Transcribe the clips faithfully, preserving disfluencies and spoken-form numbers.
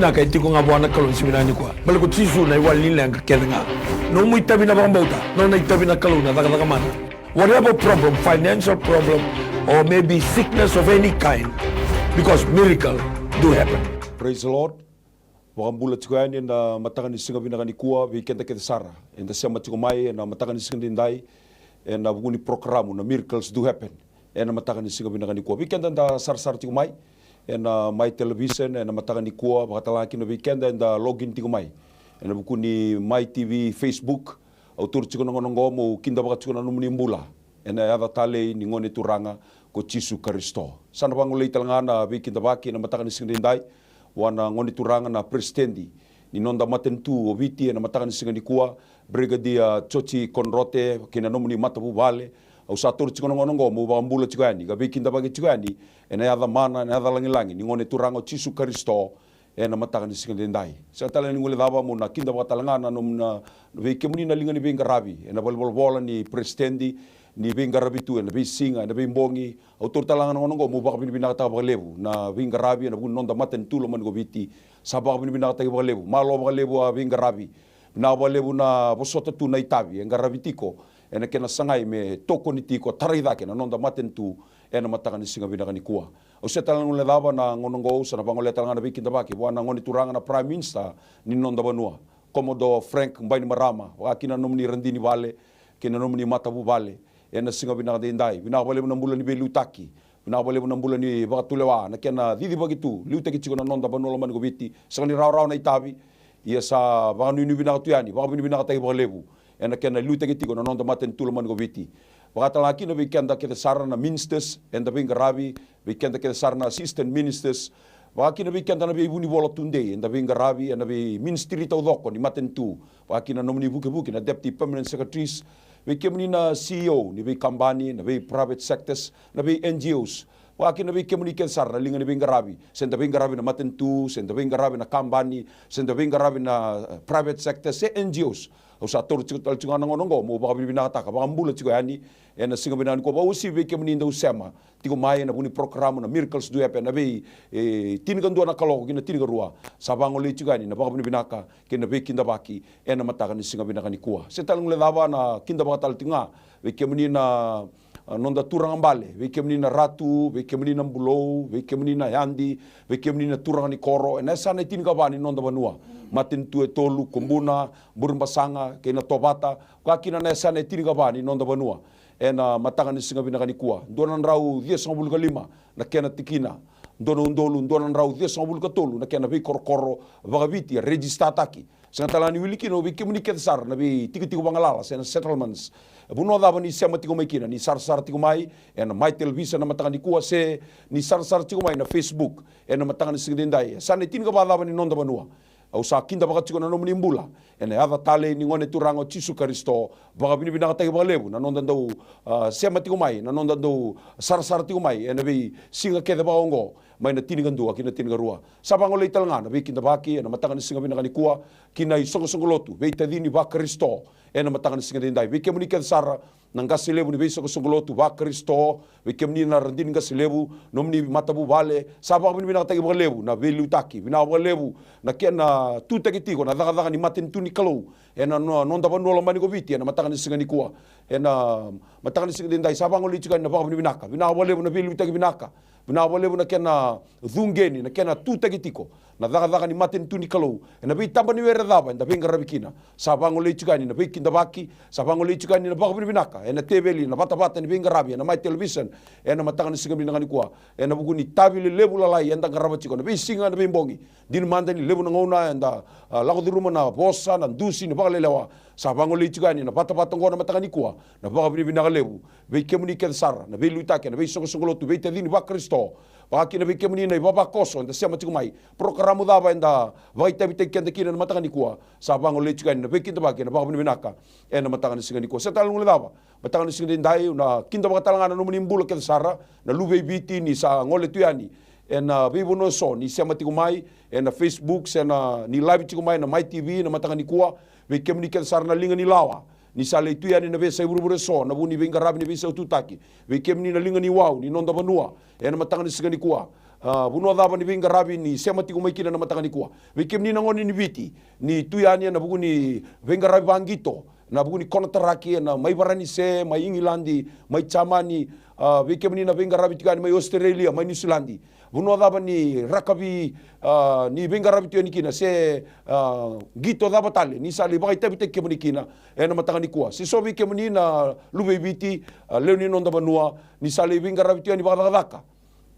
Vinaka e tiko ga vua na Kalou ni siga vinaka nikua. Baleta ko Jisu na iwali ni leqa kece ga. Nomu itavi na vakabauta, nona itavi na Kalou na cakacaka mana. Whatever problem, financial problem, or maybe sickness of any kind, because miracle do happen. Praise the Lord. Vakabula tiko yani ena mataka ni siga vinaka nikua vei keda kece sara eda sema tiko mai ena mataka ni siga daidai, ena vuku ni porokaramu na Miracles Do Happen. Ena mataka ni siga vinaka nikua vei keda da sarasara tiko mai ena Mai Television ena mataka nikua, vakatalega kina vei keda eda login tiko mai ena vuku ni Mai T V Facebook. Au taura tiko na gauna oqo meu kidavaka tiko na nomuni bula ena yaca talei ni Gone Turaga ko Jisu Karisito. Sa na vagolei talega na veikidavaki ena mataka ni siga daidai vua na Gone Turaga na peresitedi ni noda matanitu o Viti ena mataka ni siga nikua, Brigadier Jioji Konrote, kei na nomuni matavuvale. Au sa taura tiko na gauna oqo meu vakabula tiko yani ka veikidavaki tiko yani ena yaca mana, ena yaca lagilagi ni Gone Turaga o Jisu Karisito ena mataka ni siga daidai. Sega tale ni guilecava meu na kidavaka talega na nomuna, vei kemuni na liga ni veiqaravi ena valenivolavola ni peresitedi, ni veiqaravi tu ena veisiga, ena veibogi. Au taura talega na gauna oqo meu vakavinavinakataka vakalevu na veiqaravi ena vuku ni noda matanitu lomani ko Viti. Sa vakavinavinakataki vakalevu, malo vakalevu a veiqaravi. Vinaka vakalevu na vosota tu na itavi e qaravi tiko ena kena sagai me tokoni tiko, tarai cake na noda matanitu ena mataka ni siga vinaka nikua. Au sega tale ni guilecava na gauna oqo, au sa na vagolea talega na veikidavaki vua na Gone Turaga na Prime Minister ni noda vanua, Commodore Frank Bainimarama, vaka kina na nomuni radini vale kei na nomuni matavuvale ena siga vinaka daidai. Vinaka vakalevu na bula ni veiliutaki, vinaka vakalevu na bula ni vakatulewa, na kena cicivaki tu, liutaki tiko na noda vanua lomani ko Viti. Sega ni rawarawa na itavi, ia sa vakanuinui vinaka tu yani, vakavinavinakataki vakalevu ena kena liutaki tiko na noda matanitu lomani ko Viti. Vakatalega kina vei keda kece sara na ministers eda veiqaravi, vei keda kece sara na assistant ministers, vaka kina vei keda na veivunivola tudei eda veiqaravi ena veiministry taucoko ni matanitu, vaka kina na nomuni vukevuke na deputy permanent secretaries, vei kemuni na C E O ni veikabani, na vei private sectors, na vei N G Os, vaka kina vei kemuni kece sara na liga ni veiqaravi, se da veiqaravi na matanitu, se da veiqaravi na kabani, se da veiqaravi na, eh, private sector, se N G Os. Au sa taura tiko tale tiko ga na gauna oqo meu vakavinavinakataka, vakabula tiko yani ena siga vinaka nikua, vakauasivi vei kemuni dau sema tiko mai ena vuku ni porokaramu na Miracles Do Happen ena vei, e, tinikadua na kaloko ki na tinikarua. Sa vagolei tiko yani na vakavinavinaka kei na veikidavaki ena mataka ni siga vinaka nikua. Sega tale ni guilecava na kidavaka tale tiko ga vei kemuni na, a, noda turaga bale, vei kemuni na Ratu, vei kemuni na Bulou, vei kemuni na Yadi, vei kemuni na turaga ni koro ena yasana e tinikava ni noda vanua. Matanitu e tolu, Kubuna, Burebasaga kei na Tovata, vaka kina na yasana e tinikava ni noda vanua. Ena mataka ni siga vinaka nikua, dua na drau ciwasagavulu ka lima na kena tikina, dua na udolu dua na drau ciwasagavulu ka tolu na kena veikorokoro vakaviti e register-taki. Sega tale ga ni wili kina o vei kemuni kece sara na veitikotiko vagalala se na settlements. E vanua cava ni sema tiko mai kina, ni sarasara tiko mai ena Mai Television na mataka nikua, se ni sarasara tiko mai na Facebook ena mataka ni siga daidai, e yasana e tinikava cava ni noda vanua. Au sa kidavaka tiko na nomuni bula ena yaca talei ni Gone Turaga o Jisu Karisito. Vakavinavinakataki vakalevu na noda dau, a, sema tiko mai, na noda dau sarasara tiko mai ena veisiga kece vaka oqo, mai na tinikadua ki na tinikarua. Sa vagolei tale ga na veikidavaki ena mataka ni siga vinaka nikua ki na isoqosoqo lotu, veitacini vaKarisito ena mataka ni siga daidai. Vei kemuni kece sara na qase levu ni veisoqosoqo lotu vaKarisito, vei kemuni na radini qase levu, nomuni matavuvale, sa vakavinavinakataki vakalevu na veiliutaki, vinaka vakalevu na kena tutaki tiko na cakacaka ni matanitu ni Kalou ena no-, noda vanua lomani ko Viti ena mataka ni siga nikua. Ena mataka ni siga daidai sa vagolei tiko yani na vakavinavinaka, vinaka vakalevu na veiliutaki vinaka, vinaka vakalevu na kena cuqeni, na kena tutaki tiko na cakacaka ni matanitu ni Kalou ena veitaba ni were cava eda veiqaravi kina. Sa vagolei tiko yani na veikidavaki, sa vagolei tiko yani na vakavinavinaka ena teveli, na vatavata ni veiqaravi ena Mai Television ena mataka ni siga vinaka nikua. Ena vuku ni itavi lelevu lalai eda qarava tiko na veisiga, na veibogi, dina mada ni levu na gauna eda, a, lako curuma na vosa, na dusi ni vakalelewa. Sa vagolei tiko yani na vatavata oqo na mataka nikua na vakavinavinaka levu vei kemuni kece sara na veiliutaki ena veisoqosoqo lotu, veitacini vaKarisito, vaka kina vei kemuni na ivavakoso eda sema tiko mai. Porokaramu cava eda vakaitavitaki keda kina ena mataka nikua, sa vagolei tiko yani na veikidavaki ena vakavinavinaka ena mataka ni siga nikua. Sega tale ni guilecava, mataka ni siga daidai au na kidavaka tale ga na nomuni bula kece sara na luve i Viti ni sa gole tu yani ena veivanua eso, ni sema tiko mai ena Facebook se na, ni live tiko mai na Mai T V na mataka nikua. Vei kemuni kece sara na liga ni lawa, ni sa lai tu yani na veiyasai vuravura eso ena vuku ni veiqaravi ni veisaututaki. Vei kemuni na liga ni wau ni noda vanua ena mataka ni siga nikua, A, vanua cava ni veiqaravi ni sema tiko mai kina na mataka nikua? Vei kemuni na gone ni Viti, ni tu yani ena vuku ni veiqaravi vaqito, na vuku ni konataraki ena mai Varanise, mai Igiladi, mai Jamani, a, vei kemuni na veiqaravi tiko yani mai Australia, mai Niusiladi. Vanua cava ni rakavi, a, ni veiqaravi tu yani kina, se, a, qito cava tale ni sa lai vakaitavitaki kemuni kina ena mataka nikua. Se so vei kemuni na luve i Viti, a, lewe ni noda vanua, ni sa lai veiqaravi tu yani vakacakacaka,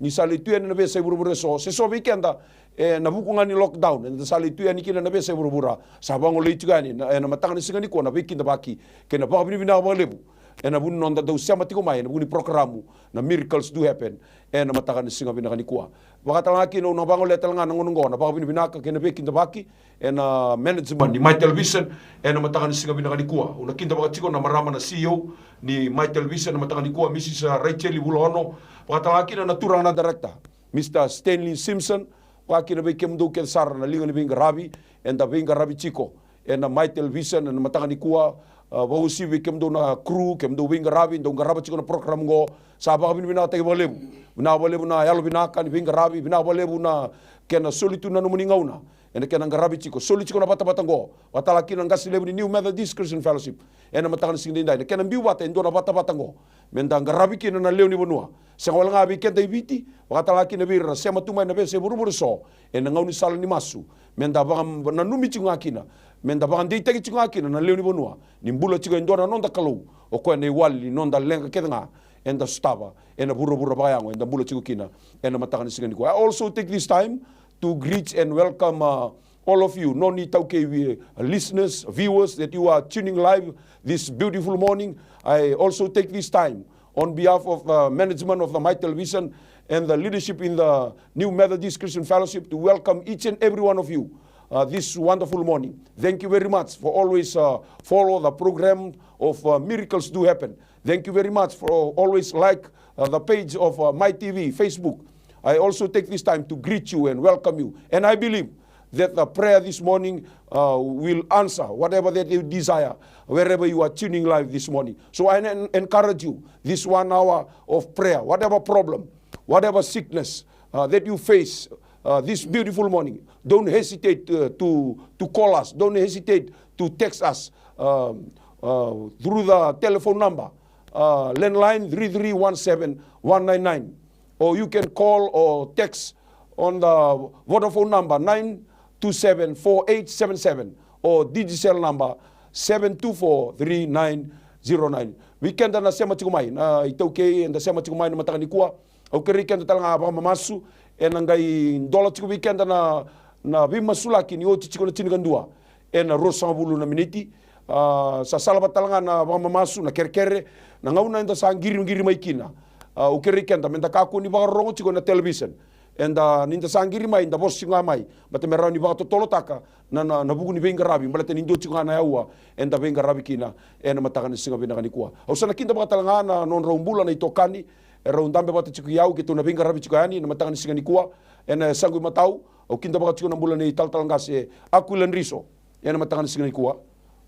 ni sa lai tu yani na veiyasai vuravura eso, se so vei keda ena vuku ga ni lockdown, eda sa lai tu yani kina na veiyasai vuravura. Sa vagolei tiko yani na, ena mataka ni siga nikua na veikidavaki kei na vakavinavinaka vakalevu ena vuku ni noda dau sema tiko mai ena vuku ni porokaramu na Miracles Do Happen ena mataka ni siga vinaka nikua. Vakatalega kina au na vagolea talega na gauna oqo na vakavinavinaka kei na veikidavaki ena management ni Mai Television ena mataka ni siga vinaka nikua. Au na kidavaka tiko na marama na C E O ni Mai Television ena mataka nikua, Mrs Rachel Vulaono. Vakatalega kina na turaga na director, Mr Stanley Simpson. Vaka kina vei kemudou kece sara na liga ni veiqaravi eda veiqaravi tiko ena Mai Television ena mataka nikua. A, vakauasivi vei kemudou na crew, kemudou veiqaravi dou qarava tiko na program oqo. Sa vakavinavinakataki vakalevu. Vinaka vakalevu na yalovinaka ni veiqaravi, vinaka vakalevu na kena soli tu na nomuni gauna ena kena qaravi tiko, soli tiko na vatavata oqo. Vakatalega kina na qase levu ni New Methodist Christian Fellowship ena mataka ni siga daidai, na kena biu vata e dua na vatavata oqo me da qaravi kina na lewe ni vanua. Sega wale ga vei keda i Viti, vakatalega kina vei ira na sema tu mai na veiyasai vuravura eso ena gaunisala ni masu, me da vakananumi tiko ga kina, me da vakadeitaki tiko ga kina na lewe ni vanua ni bula tiko e dua na noda Kalou, o koya na iwali ni noda leqa kece ga eda sotava ena vuravura vakayago eda bula tiko kina ena mataka ni siga nikua. I also take this time to greet and welcome, uh, all of you, no ni taukei, uh, listeners, viewers that you are tuning live this beautiful morning. I also take this time on behalf of the management of the Mai Television and the leadership in the New Methodist Christian Fellowship to welcome each and every one of you, uh, this wonderful morning. Thank you very much for always, uh, follow the program of, uh, Miracles Do Happen. Thank you very much for always like, uh, the page of, uh, Mai T V, Facebook. I also take this time to greet you and welcome you. And I believe that the prayer this morning, uh, will answer whatever that you desire, wherever you are tuning live this morning. So I en-, encourage you, this one hour of prayer, whatever problem, whatever sickness, uh, that you face, uh, this beautiful morning, don't hesitate, uh, to, to call us. Don't hesitate to text us, um, uh, through the telephone number, uh, landline three three one seven one nine nine. Or you can call or text on the Vodafone number nine two seven four eight seven seven or Digicel number seven two four three nine zero nine. Vei keda na sema tiko mai, na iTaukei eda sema tiko mai na mataka nikua, au kerei keda talega vakamamasu, ena qai dola tiko vei keda na, na veimasulaki ni oti tiko na tinikadua ena ruasagavulu na miniti. A, sa salavata talega na vakamamasu, na kerekere, na gauna eda sa qiriqiri mai kina. A, au kerei keda meda kakua ni vakarorogo tiko ena television. Eda, nida sa qiri mai, da vosa tiko ga mai, baleta me rawa ni vakatotolotaka na, na, na vuku ni veiqaravi, baleta ni dua tiko ga na aua eda veiqaravi kina ena mataka ni siga vinaka nikua. Au sa na kidavaka talega na nodrau bula na itokani erau dabe vata tiko i au keitou na veiqaravi tiko yani na mataka ni siga nikua. Ena yasaqu imatau, au kidavaka tiko na bula nei talatala qase Akuila Driso ena mataka ni siga nikua.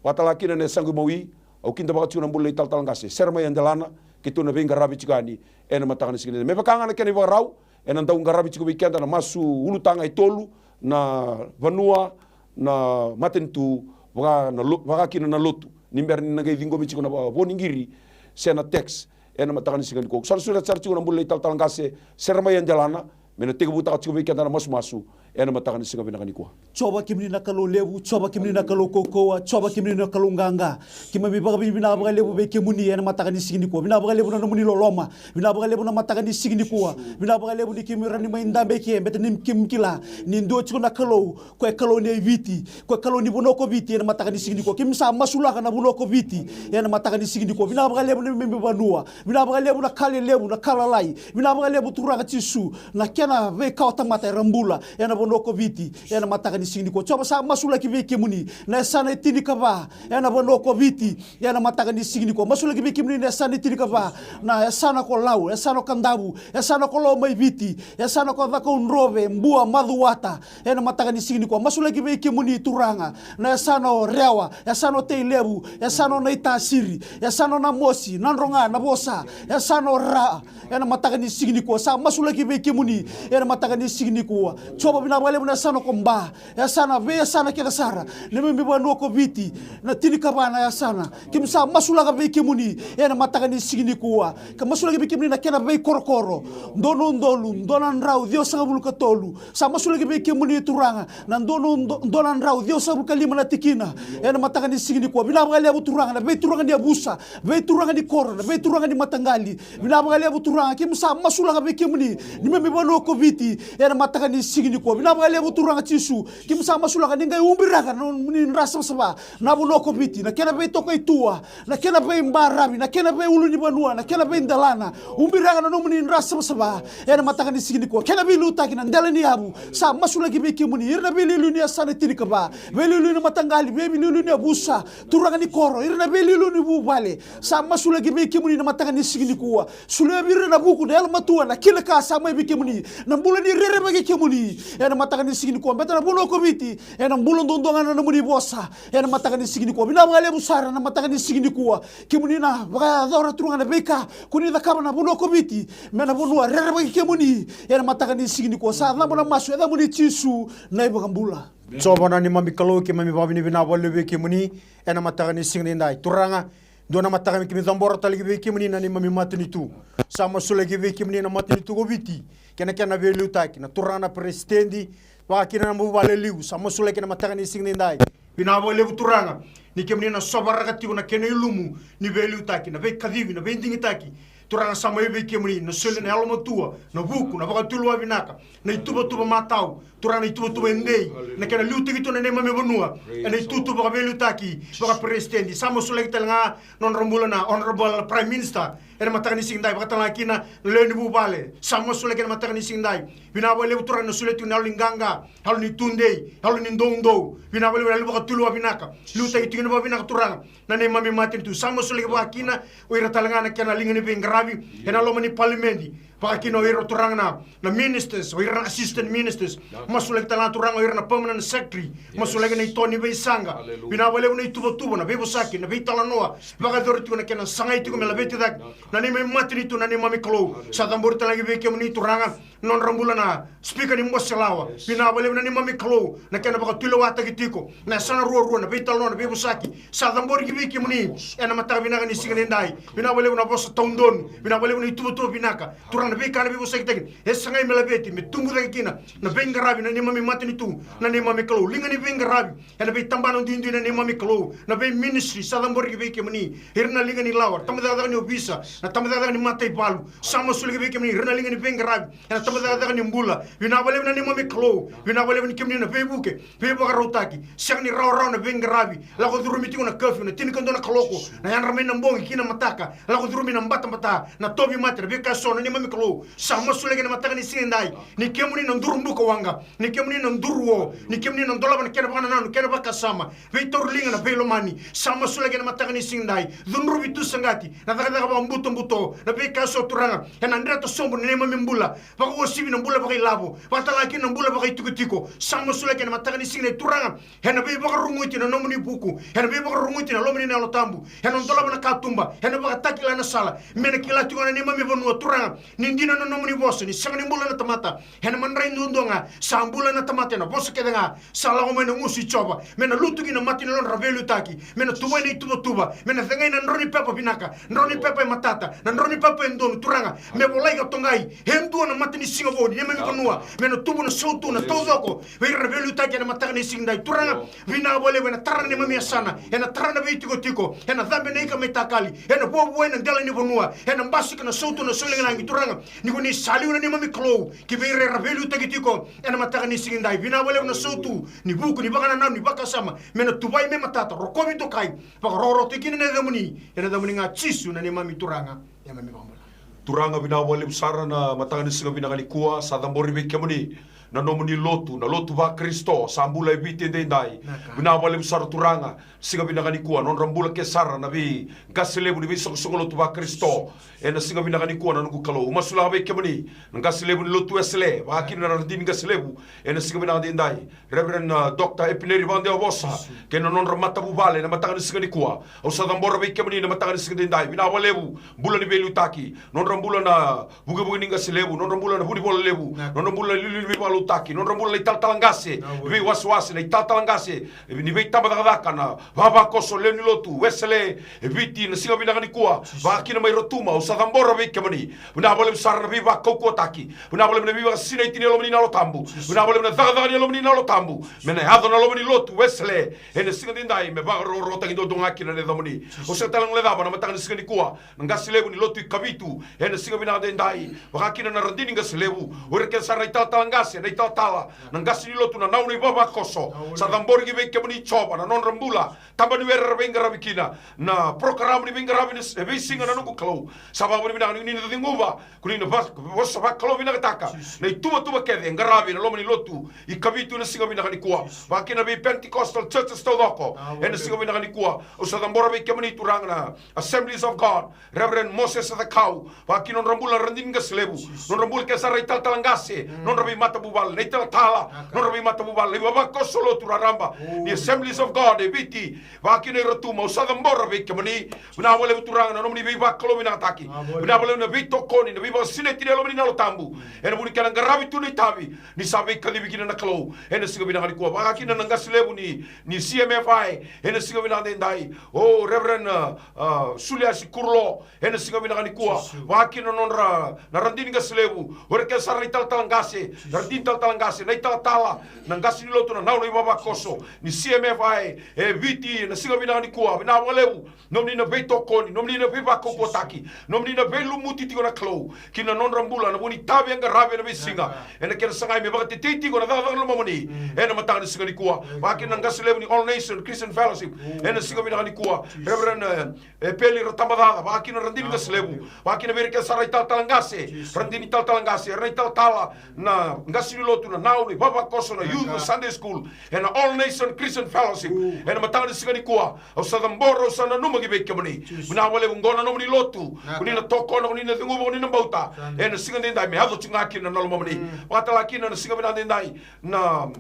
Vakatalega kina na yasaqu imawi, au kidavaka tiko na bula nei talatala qase Seremaia Delana, keitou na veiqaravi tiko yani ena mataka ni siga nikua. Me vaka ga na kena ivakarau, ena dau qaravi tiko vei keda na masu ulutaga e tolu, na vanua, na matanitu, vaka na lo-, vaka kina na lotu. Ni bera ni na qai ciqomi tiko na vo ni qiri se na text ena mataka ni siga nikua. Sa na sureta sara tiko na bula nei talatala qase Seremaia Delana me na tekivutaka tiko vei keda na masumasu ena mataka ni siga vinaka nikua. Jiova kemuni na Kalou levu, Jiova kemuni na Kalou kaukauwa, Jiova kemuni na Kalou qaqa. Keimami vakavinavinaka vakalevu vei kemuni ena mataka ni siga nikua. Vinaka vakalevu na nomuni loloma. Vinaka vakalevu na mataka ni siga nikua. Vinaka vakalevu ni keimami rawa ni mai dabe eke, baleta ni keimami kila ni dua tiko na Kalou, ko e Kalou ni Viti, ko e Kalou ni vanua ko Viti ena mataka ni siga nikua. Keimami sa masulaka na vanua ko Viti ena mataka ni siga nikua. Vinaka vakalevu na neimami vanua. Vinaka vakalevu na ka lelevu, na ka lalai. Vinaka vakalevu Turaga Jisu, na kena veika o tamata era bula ena vanua ko Viti ena mataka ni siga nikua. Jiova, sa masulaki vei kemuni na yasana e tinikava ena vanua ko Viti ena mataka ni siga nikua. Masulaki vei kemuni na yasana e tinikava, na yasana ko Lau, yasana ko Kadavu, yasana ko Lomaiviti, yasana ko Cakaudrove, Bua, Macuata, ena mataka ni siga nikua. Masulaki vei kemuni Turaga na yasana o Rewa, yasana o Tailevu, yasana o Naitasiri, yasana o Namosi, Nadroga, Navosa, yasana o Ra, Ena mataka ni siga nikua sa masulaki vei kemuni. Ena mataka ni siga nikua Jiova, vinaka vakalevu na yasana ko Ba, yasana, veiyasana kece sara. Neimami vanua ko Viti, na tinikava na yasana, keimami sa masulaka vei kemuni. Ena mataka ni siga nikua ka masulaki vei kemuni na kena veikorokoro. Dua na udolu dua na drau ciwasagavulu ka tolu. Sa masulaki vei kemuni Turaga na dua na udo-, dua na drau ciwasagavulu ka lima na tikina. Ena mataka ni siga nikua, vinaka vakalevu Turaga na veituraga ni yavusa, veituraga ni koro, na veituraga ni mataqali. Vinaka vakalevu Turaga, keimami sa masulaka vei kemuni, neimami vanua ko Viti. Ena mataka ni siga nikua, vinaka vakalevu Turaga Jisu, keimami sa masulaka ni qai ubiraka na nomuni dra savasava na vanua ko Viti, na kena veitokaitua, na kena veibaravi, na kena veiulunivanua, na kena veidelana. Ubiraka na nomuni dra savasava ena mataka ni siga nikua. Kena veiliutaki na dela ni yavu sa masulaki vei kemuni, ira na veiliuliu ni yasana tinikava, veiliuliu ni mataqali, veiliuliu ni yavusa, turaga ni koro, ira na veiliuliu ni vuvale, sa masulaki vei kemuni na mataka ni siga nikua. Solia vei ira na vuku, na yalomatua, na kila ka sa mai vei kemuni, na bula ni rerevaki kemuni. Ena mataka ni siga nikua, beta na vanua ko Viti ena bula duadua ga na nomuni vosa. Ena mataka ni siga nikua, vinaka vakalevu sara na mataka ni siga nikua. Kemuni na vakayacora Turaga na veika ko ni cakava na vanua ko Viti me na vanua rerevaki kemuni. Ena mataka ni siga nikua sa cabo na masu e yacamuni Jisu na iVakabula. Jiova na neimami Kalou, keimami vakavinavinaka vakalevu vei kemuni ena mataka ni siga nidai Turaga. Dua na mataka me keimami cabora tale ki vei kemuni na neimami matanitu. Sa masulaki vei kemuni na matanitu ko Viti kei na kena veiliutaki, na turaga na peresitedi, vaka kina na vuvale levu, sa masulaki ena mataka ni siga nidai. Vinaka vakalevu Turaga ni kemuni na sovaraka tiko na kena ilumu ni veiliutaki, na veikacivi, na veidigitaki. Turaga, sa mai vei kemuni na soli na yalomatua, na vuku, na vakatulewa vinaka, na ituvatuva matau, Turaga, na ituvatuva e dei, na kena liutaki tu na neimami vanua ena itutu vakaveiliutaki, vakaperesitedi. Sa masulaki tale ga na nodra bula na Honourable Prime Minister ena mataka ni siga nidai, vaka tale ga kina na lewe ni vuvale. Sa masulaki ena mataka ni siga nidai. Vinaka vakalevu Turaga na solia tiko na yalo ni qaqa, yalo ni tudei, yalo ni doudou. Vinaka vakalevu na yalo ni vakatulewa vinaka, liutaki tiko kina vakavinaka Turaga na neimami matanitu. Sa masulaki vaka kina o ira tale ga na kena liga ni veiqaravi ena loma ni palimedi, vaka kina o ira Turaga na, na ministers, o ira na assistant ministers. Masulaki tale ga Turaga o ira na permanent secretary. Masulaki na itoa ni veisaqa. Vinaka vakalevu na ituvatuva, na veivosaki, na veitalanoa vakayacori tiko, na kena sagai tiko me laveti cake na neimami matanitu na neimami Kalou. Sa cabori tale ga ki vei kemuni Turaga na nodra bula na Speaker ni Bose Lawa. Vinaka vakalevu na neimami Kalou na kena vakatulewataki tiko na yasana ruarua, na veitalanoa, na veivosaki. Sa cabori ki vei kemuni ena mataka vinaka ni siga nidai. Vinaka vakalevu na vosa taudonu, vinaka vakalevu na ituvatuva vinaka. Turaga, na veika na veivosakitaki e sagai me laveti, me tubu cake kina na veiqaravi na neimami matanitu na neimami Kalou. Liga ni veiqaravi ena veitabana duidui na neimami Kalou, na veiministry sa cabori ki vei kemuni. Ira na liga ni lawa, tabacakacaka ni ovisa, na tabacakacaka ni mataivalu. Sa masulaki vei kemuni ira na liga ni veiqaravi ena tabacakacaka ni bula. Vinaka vakalevu na neimami Kalou. Vinaka vakalevu ni kemuni na veivuke, veivakarautaki. Sega ni rawarawa na veiqaravi. Lako curumi tiko na curfew na tinikadua na kaloko, na yadra mai na bogi ki na mataka. Lako curumi na batabata, na tauvimate, na veika eso na neimami Kalou. Sa masulaki ena mataka ni siga nidai ni kemuni na duru buka waqa, ni kemuni na duru o, ni kemuni na dolava na kena vakanananu, kena vakasama, veitauri liga, na veilomani. Sa masulaki ena mataka ni siga nidai. Cudruvi tu saqati na cakacaka vakabutobuto, na veika eso Turaga ena dreta sobu na neimami bula, vakauasivi na bula vakailavo, vaka tale ga kina na bula vakaitikotiko. Sa masulaki ena mataka ni siga nidai Turaga, ena veivakaruguti na nomuni vuku, ena veivakaruguti na loma ni Yalo Tabu, ena dolava na katuba, ena vakatakila na sala me na kila tiko na neimami vanua Turaga ni dina na nomuni vosa ni sega ni bula na tamata ena madrai duadua ga. Sa bula na tamata ena vosa kece ga. Sa lako mai na gusu i Jiova me na lutu ki na mata ni nodra veiliutaki, me na tuvai na ituvatuva, me na cegai na drau ni pepa vinaka, drau ni pepa e matata, na drau ni pepa e donu Turaga, me volai ka toqai e dua na mata ni siga vou ni neimami vanua, me na tubu na sautu, na taucoko vei ira na veiliutaki ena mataka ni siga nidai Turaga. Vinaka vakalevu, ena tara na neimami yasana, ena tara na veitikotiko, ena cabe na ika mai takali, ena vuavuai na dela ni vanua, ena basika na sautu, na soligilagi Turaga. Ni ko ni sa liu na neimami Kalou ki vei ira era veiliutaki tiko ena mataka ni siga nidai. Vinaka vakalevu na sautu ni vuku, ni vakanananu, ni vakasama, me na tuvai me matata, rokovi, dokai, vakarokorokotaki kina na yacamuni, ena yacamuni ga Jisu na neimami Turaga, neimami vakabula. Turaga, vinaka vakalevu sara na mataka ni siga vinaka nikua sa cabori vei kemuni. na nomuni lotu, na lotu vaKarisito sa bula e Viti edaidai. Vinaka vakalevu sara Turaga, siga vinaka nikua, nodra bula ke sara na veiqase levu ni veisoqosoqo lotu vaKarisito. Ena siga vinaka nikua na noqu Kalou, masulaka vei kemuni na qase levu ni lotu Wesele, vakakina na radini qase levu. Ena siga vinaka edaidai, Reverend, uh, Doctor Epineri Vakadewavosa kei na nodra matavuvale na mataka ni siga nikua. Au sa cabora vei kemuni na mataka ni siga edaidai. Vinaka vakalevu, bula ni veiliutaki, nodra bula na vukevuke ni qase levu, nodra bula na vunivola levu, nodra bula na iliuliu ni veivakalotutaki, nodra bula na italatala qase ni veiwasewase, na italatala qase ni veitabacakacaka, na vavakoso, lewe ni lotu Wesele e Viti na siga vinaka nikua. Vakakina mai Rotuma, au sa cabora vei kemuni. Vinaka vakalevu sara na veivakaukauwataki. Vinaka vakalevu na veivakasinaiti ni Yalomuni na Yalo Tabu. Vinaka vakalevu na cakacaka ni Yalomuni na Yalo Tabu me na yaco na loma ni lotu Wesele ena siga edaidai, me vakarokorokotaki duadua ga kina na yacamuni. Au sega tale ni guilecava na mataka ni siga nikua na qase levu ni lotu i Kavitu ena siga vinaka edaidai, vakakina na radini qase levu, o ira kece sara na italatala qase, na italatala, na qase ni lotu, na nau, na ivavakoso. Sa cabori ki vei kemuni Jiova na nodra bula, tabaniwere era veiqaravi kina, na porokaramu ni veiqaravi ni s-, e veisiga na noqu Kalou. Sa vakavinavinaka ni ko ni na ceguva, ko ni na va-, vosa vakalovinakataka na ituvatuva kece e qaravi ena loma ni lotu i Kavitu ena siga vinaka nikua. Vakakina na vei Pentecostal churches taucoko ena siga vinaka nikua. Au sa cabora vei kemuni Turaga na Assemblies of God, Reverend Moses Cakau, vakakina nodra bula na radini qase levu, nodra bula kece sara na italatala qase, nodra veimatavuvale, na italatala, nodra veimatavuvale, na ivavakoso lotu raraba ni Assemblies of God e Viti, vakakina i Rotuma. Au sa cabora vei kemuni. Vinaka vakalevu Turaga na nomuni veivakalouvinakataki. Vinaka vakalevu na veitokoni, na veivakasinaiti ni Yalomuni na Yalo Tabu ena vuku ni kena qaravi tu na itavi ni sa veikacivi kina na Kalou ena siga vinaka nikua. Vakakina na qase levu ni, ni C M F I ena siga vinaka edaidai, o Reverend, uh, uh, Suliasi Kurulo, ena siga vinaka nikua. Vakakina na nodra, na radini qase levu, o ira kece sara na italatala qase, na radini talatala qase, na italatala, na qase ni lotu, na nau, na ivavakoso ni C M F I e Viti ena siga vinaka nikua. Vinaka vakalevu, nomuni na veitokoni, nomuni na veivakaukauwataki, nomuni na veilumuti tiko na Kalou ki na nodra bula, na vuni tavi e qaravi ena veisiga, ena kena sagai me vakatetei tiko na cakacaka ni lomamuni ena mataka ni siga nikua. Vakakina na qase levu ni All Nation Christian Fellowship ena siga vinaka nikua, Reverend, eh, Epeli Ratabacaca, vakakina na radini qase levu, vakakina vei ira kece sara na italatala qase, radini talatala qase, era na italatala, na qase ni lotu, na nau, na ivavakoso, na youth, na Sunday school, ena All Nation Christian Fellowship ena mataka ni siga nikua. Au sa cabora, au sa nanuma ki vei kemuni. Vinaka vakalevu, qo na nomuni lotu, ko ni na tokona, ko ni na ceguva, ko ni na bauta ena siga edaidai, me yaco tiko ga kina na lomamuni. Vakatalega kina na siga vinaka edaidai, na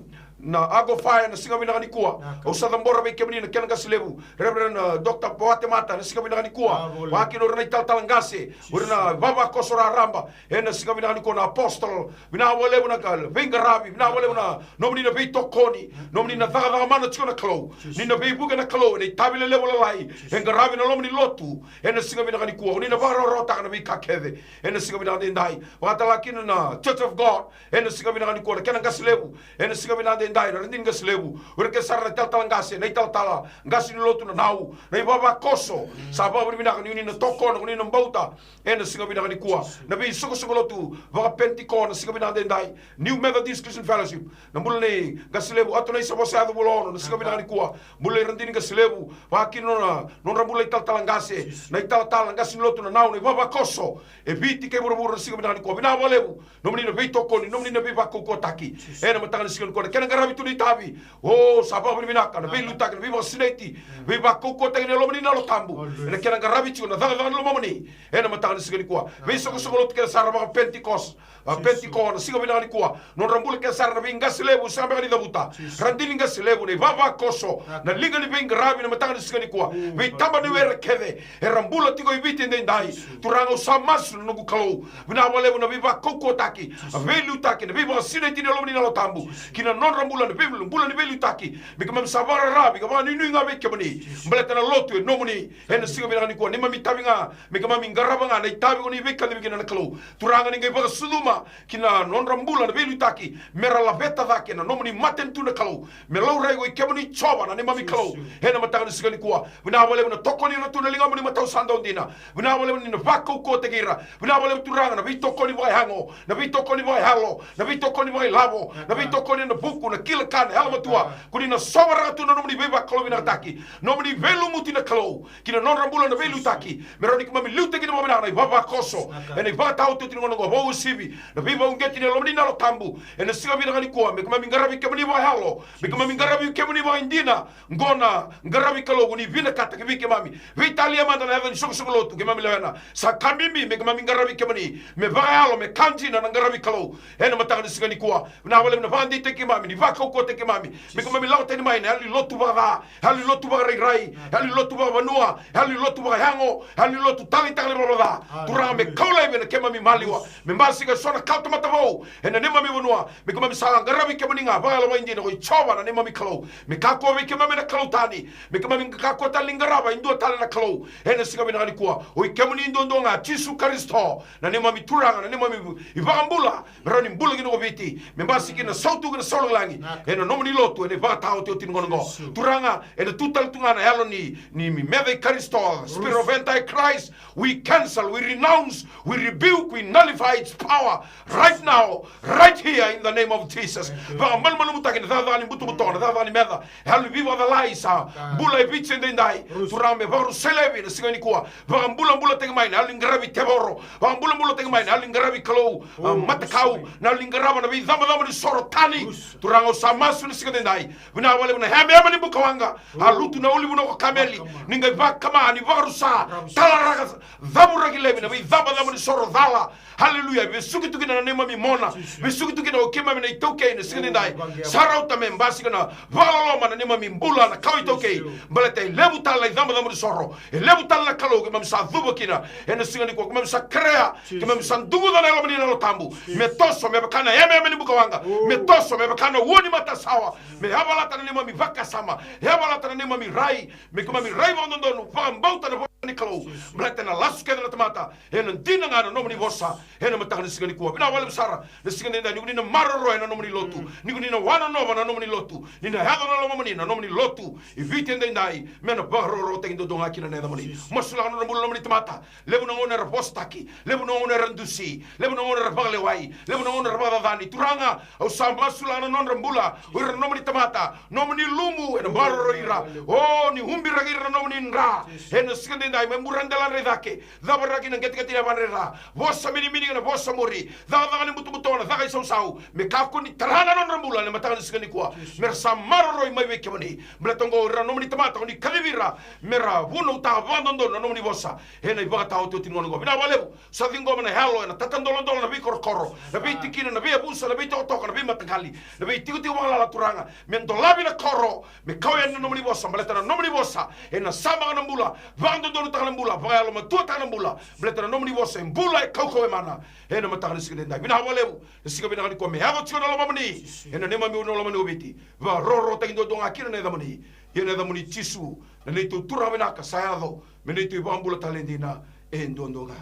na Ago Fire na siga vinaka nikua. Au sa cabora vei kemuni na kena qase levu, Reverend, uh, Doctor Poatemata, na siga vinaka nikua. Vakakina o ira na italatala qase, o ira na vavakoso raraba ena siga vinaka nikua, na apostle. Vinaka vakalevu na ka veiqaravi, vinaka vakalevu na nomuni na veitokoni, nomuni na cakacaka mana tiko na Kalou. Ni na veivuke na Kalou ena itavi lelevu lalai e qaravi na loma ni lotu ena siga vinaka nikua. O ni na vakarawarawataka na veika kece ena siga vinaka edaidai. Vakatalega kina na Church of God ena siga vinaka nikua, na kena qase levu ena siga vinaka edaidai, na radini qase levu, o ira kece sara na italatala qase, na italatala qase ni lotu, na nau, na ivavakoso. Sa vakavinavinaka ni ko ni na tokona, ko ni na bauta ena siga vinaka nikua. Na veisoqosoqo lotu vakaPenitiko na siga vinaka edaidai, New Methodist Christian Fellowship, na bula nei qase levu Atonai Savosa Yaco Vulaono na siga vinaka nikua. Bula i radini qase levu, vakakina na nodra bula italatala qase, na italatala qase ni lotu, na nau, na ivavakoso e Viti kei vuravura na siga vinaka nikua. Vinaka vakalevu, nomuni na veitokoni, nomuni na veivakaukauwataki ena mataka ni siga nikua, na kena qaravi tu na itavi. O, sa vakavinavinaka na veiliutaki, na veivakasinaiti, veivakaukauwataki ni Yalomuni na Yalo Tabu ena kena qaravi tiko na cakacaka ni lomamuni ena mataka ni siga nikua. Veisoqosoqo lotu kece sara vakaPenitiko, a, Penitiko na siga vinaka nikua, nodra bula kece sara na veiqase levu, sega beka ni cavuta, radini qase levu, na ivavakoso, na liga ni veiqaravi na mataka ni siga nikua. Veitabaniwere kece era bula tiko i Viti edaidai, Turaga, au sa masu na noqu Kalou, vinaka vakalevu na veivakaukauwataki, na veiliutaki, na veivakasinaiti ni Yalomuni na Yalo Tabu ki na nodra bula, na vei-, bula ni veiliutaki. Me keimami sa vakararavi ka vakanuinui ga vei kemuni, baleta na lotu e nomuni ena siga vinaka nikua. Neimami itavi ga, me keimami qarava ga na itavi ko ni veikacivi kina na Kalou. Turaga, ni qai vakasucuma ki na nodra bula na veiliutaki, me ra laveta cake na nomuni matanitu na Kalou, me laurai ko i kemuni Jiova na neimami Kalou ena mataka ni siga nikua. Vinaka vakalevu na tokoni ira tu na ligamuni matau sa dau dina. Vinaka vakalevu ni na vakaukauwataki ira. Vinaka vakalevu Turaga na veitokoni vakayago, na veitokoni vakayalo, na veitokoni vakailavo, na veitokoni ena vuku, na kila ka, na yalomatua. Ko ni na sovaraka tu na nomuni veivakalouvinakataki, nomuni veilumuti na Kalou ki na nodra bula na veiliutaki, me rawa ni keimami liutaki kina vakavinaka na ivavakoso ena ivakataotioti ni gauna oqo, vakauasivi na veivakauqeti ni Yalomuni na Yalo Tabu ena siga vinaka nikua. Me keimami qaravi kemuni vakayalo, me keimami qaravi kemuni vakaidina. Qo na qaravi, Kalou, ko ni vinakata ki vei keimami. Veitalia mada na yaca ni soqosoqo lotu keimami lewena. Sa ka bibi me keimami qaravi kemuni me vakayalo, me ka dina na qaravi, Kalou, ena mataka ni siga nikua. Vinaka vakalevu na vakadeitaki keimami, ni vakaukauwataki keimami, me keimami lako tani mai na yalo ni lotu vakaca, yalo ni lotu vakarairai, yalo ni lotu vakavanua, yalo ni lotu vakayago, yalo ni lotu taleitaka na ivalavala ca. Turaga, me kau laivi ena keimami maliwa, me basika eso na kawatamata vou ena neimami vanua, me keimami sa qaravi kemuni ga vakayalo vakaidina ko i Jiova na neimami Kalou. Me kakua vei keimami na kalou tani, me keimami kakua tale ni qarava e dua tale na kalou ena siga vinaka nikua. O i kemuni duadua ga, Jisu Karisito, na neimami Turaga, na neimami iVakabula, me rawa ni bula kina ko Viti, me basika kina na sautu kei na saulagilagi ena nomuni lotu ena ivakataotioti ni gauna oqo. Turaga, ena tu tale tu ga na yalo ni, ni meca i Karisito, spirit of antichrist, we cancel, we renounce, we rebuke, we nullify its power right now, right here in the name of Jesus. Vakamalumalumutaki na cakacaka ni butobuto, na cakacaka ni meca, yalo ni veivakacalai sa bula e Viti edaidai. Turaga, me vakarusai laivi ena siga nikua. Vakabulabulataki mai na yalo ni qaravi tevoro, vakabulabulataki mai na yalo ni qaravi, Kalou, a, matakau, na yalo ni qarava na veicabocabo ni soro tani. Turaga, au sa masu ena siga edaidai. Vinaka vakalevu na yameyame ni bukawaqa, a lutu na ulunivanua ko Kameli, ni qai vakama, ni vakarusa, talaraka, cavuraki laivi na veicabocabo ni soro cala. Haleluya. Vesuki tu kina na neimami mona, vesuki tu kina o keimami na itaukei ena siga edaidai. Sa rauta me basika na vakaloloma na neimami bula na kawa iTaukei, baleta e levu tale na icabocabo ni soro, e levu tale na kalou keimami sa cuva kina ena siga nikua. Keimami sa kerea, keimami sa duguca na Yalomuni na Yalo Tabu me toso me vaka na yameyame ni bukawaqa, me toso me vaka na ua ni matasawa, me yavalata na neimami vakasama, yavalata na neimami rai, me keimami rai vakadodonu, vakabauta na vosa ni Kalou, baleta ena lasu kece na tamata ena dina ga na nomuni vosa ena mataka ni siga nikua. Vinaka vakalevu sara na siga edaidai, ni ko ni na maroroya na nomuni lotu, ni ko ni na wanonova na nomuni lotu, ni na yaco na lomamuni na nomuni lotu i Viti edaidai, me na vakarokorokotaki duadua ga kina na yacamuni. Masulaka na nodra bula na nomuni tamata. Levu na gauna era vosataki, levu na gauna era dusi, levu na gauna era vakalewai, levu na gauna era vakacacani. Turaga, au sa masulaka na nodra bula o ira na nomuni tamata, nomuni lumu ena maroroi ira. O ni ubiraki ira na nomuni dra ena siga edaidai, mai buradeladra i cake, cavaraki na qeteqete ni yavadra e ca, vosa minimini kei na vosa muri, cakacaka ni butobuto, na caka isausau, me kakua ni tara na nodra bula ena mataka ni siga nikua. Me ra sa maroroi mai vei kemuni, baleta oqo o ira na nomuni tamata, o ni kacivi ira me ra vunautaka vakadodonu na nomuni vosa ena ivakataotioti ni gauna oqo. Vinaka vakalevu. Sa ciqoma na yalo ena tatadoladola, na veikorokoro, na veitikina, na veiyavusa, na veitokatoka, na veimataqali, na veitikotiko vakalala, Turaga, me dolavi na koro, me kau yani na nomuni vosa, baleta na nomuni vosa ena samaka na bula, vakadodonutaka na bula, vakayalomatuataka na bula, baleta na nomuni vosa e bula, e kaukauwa, e mana. Ena mataka ni siga edaidai, vinaka vakalevu na siga vinaka nikua, me yaco tiko na lomamuni ena neimami vanua lomani o Viti. Vakarokorokotaki duadua ga kina na yacamuni, ia na yacamuni Jisu, na neitou Turaga vinaka sa yaco me neitou iVakabula tale dina e duadua ga.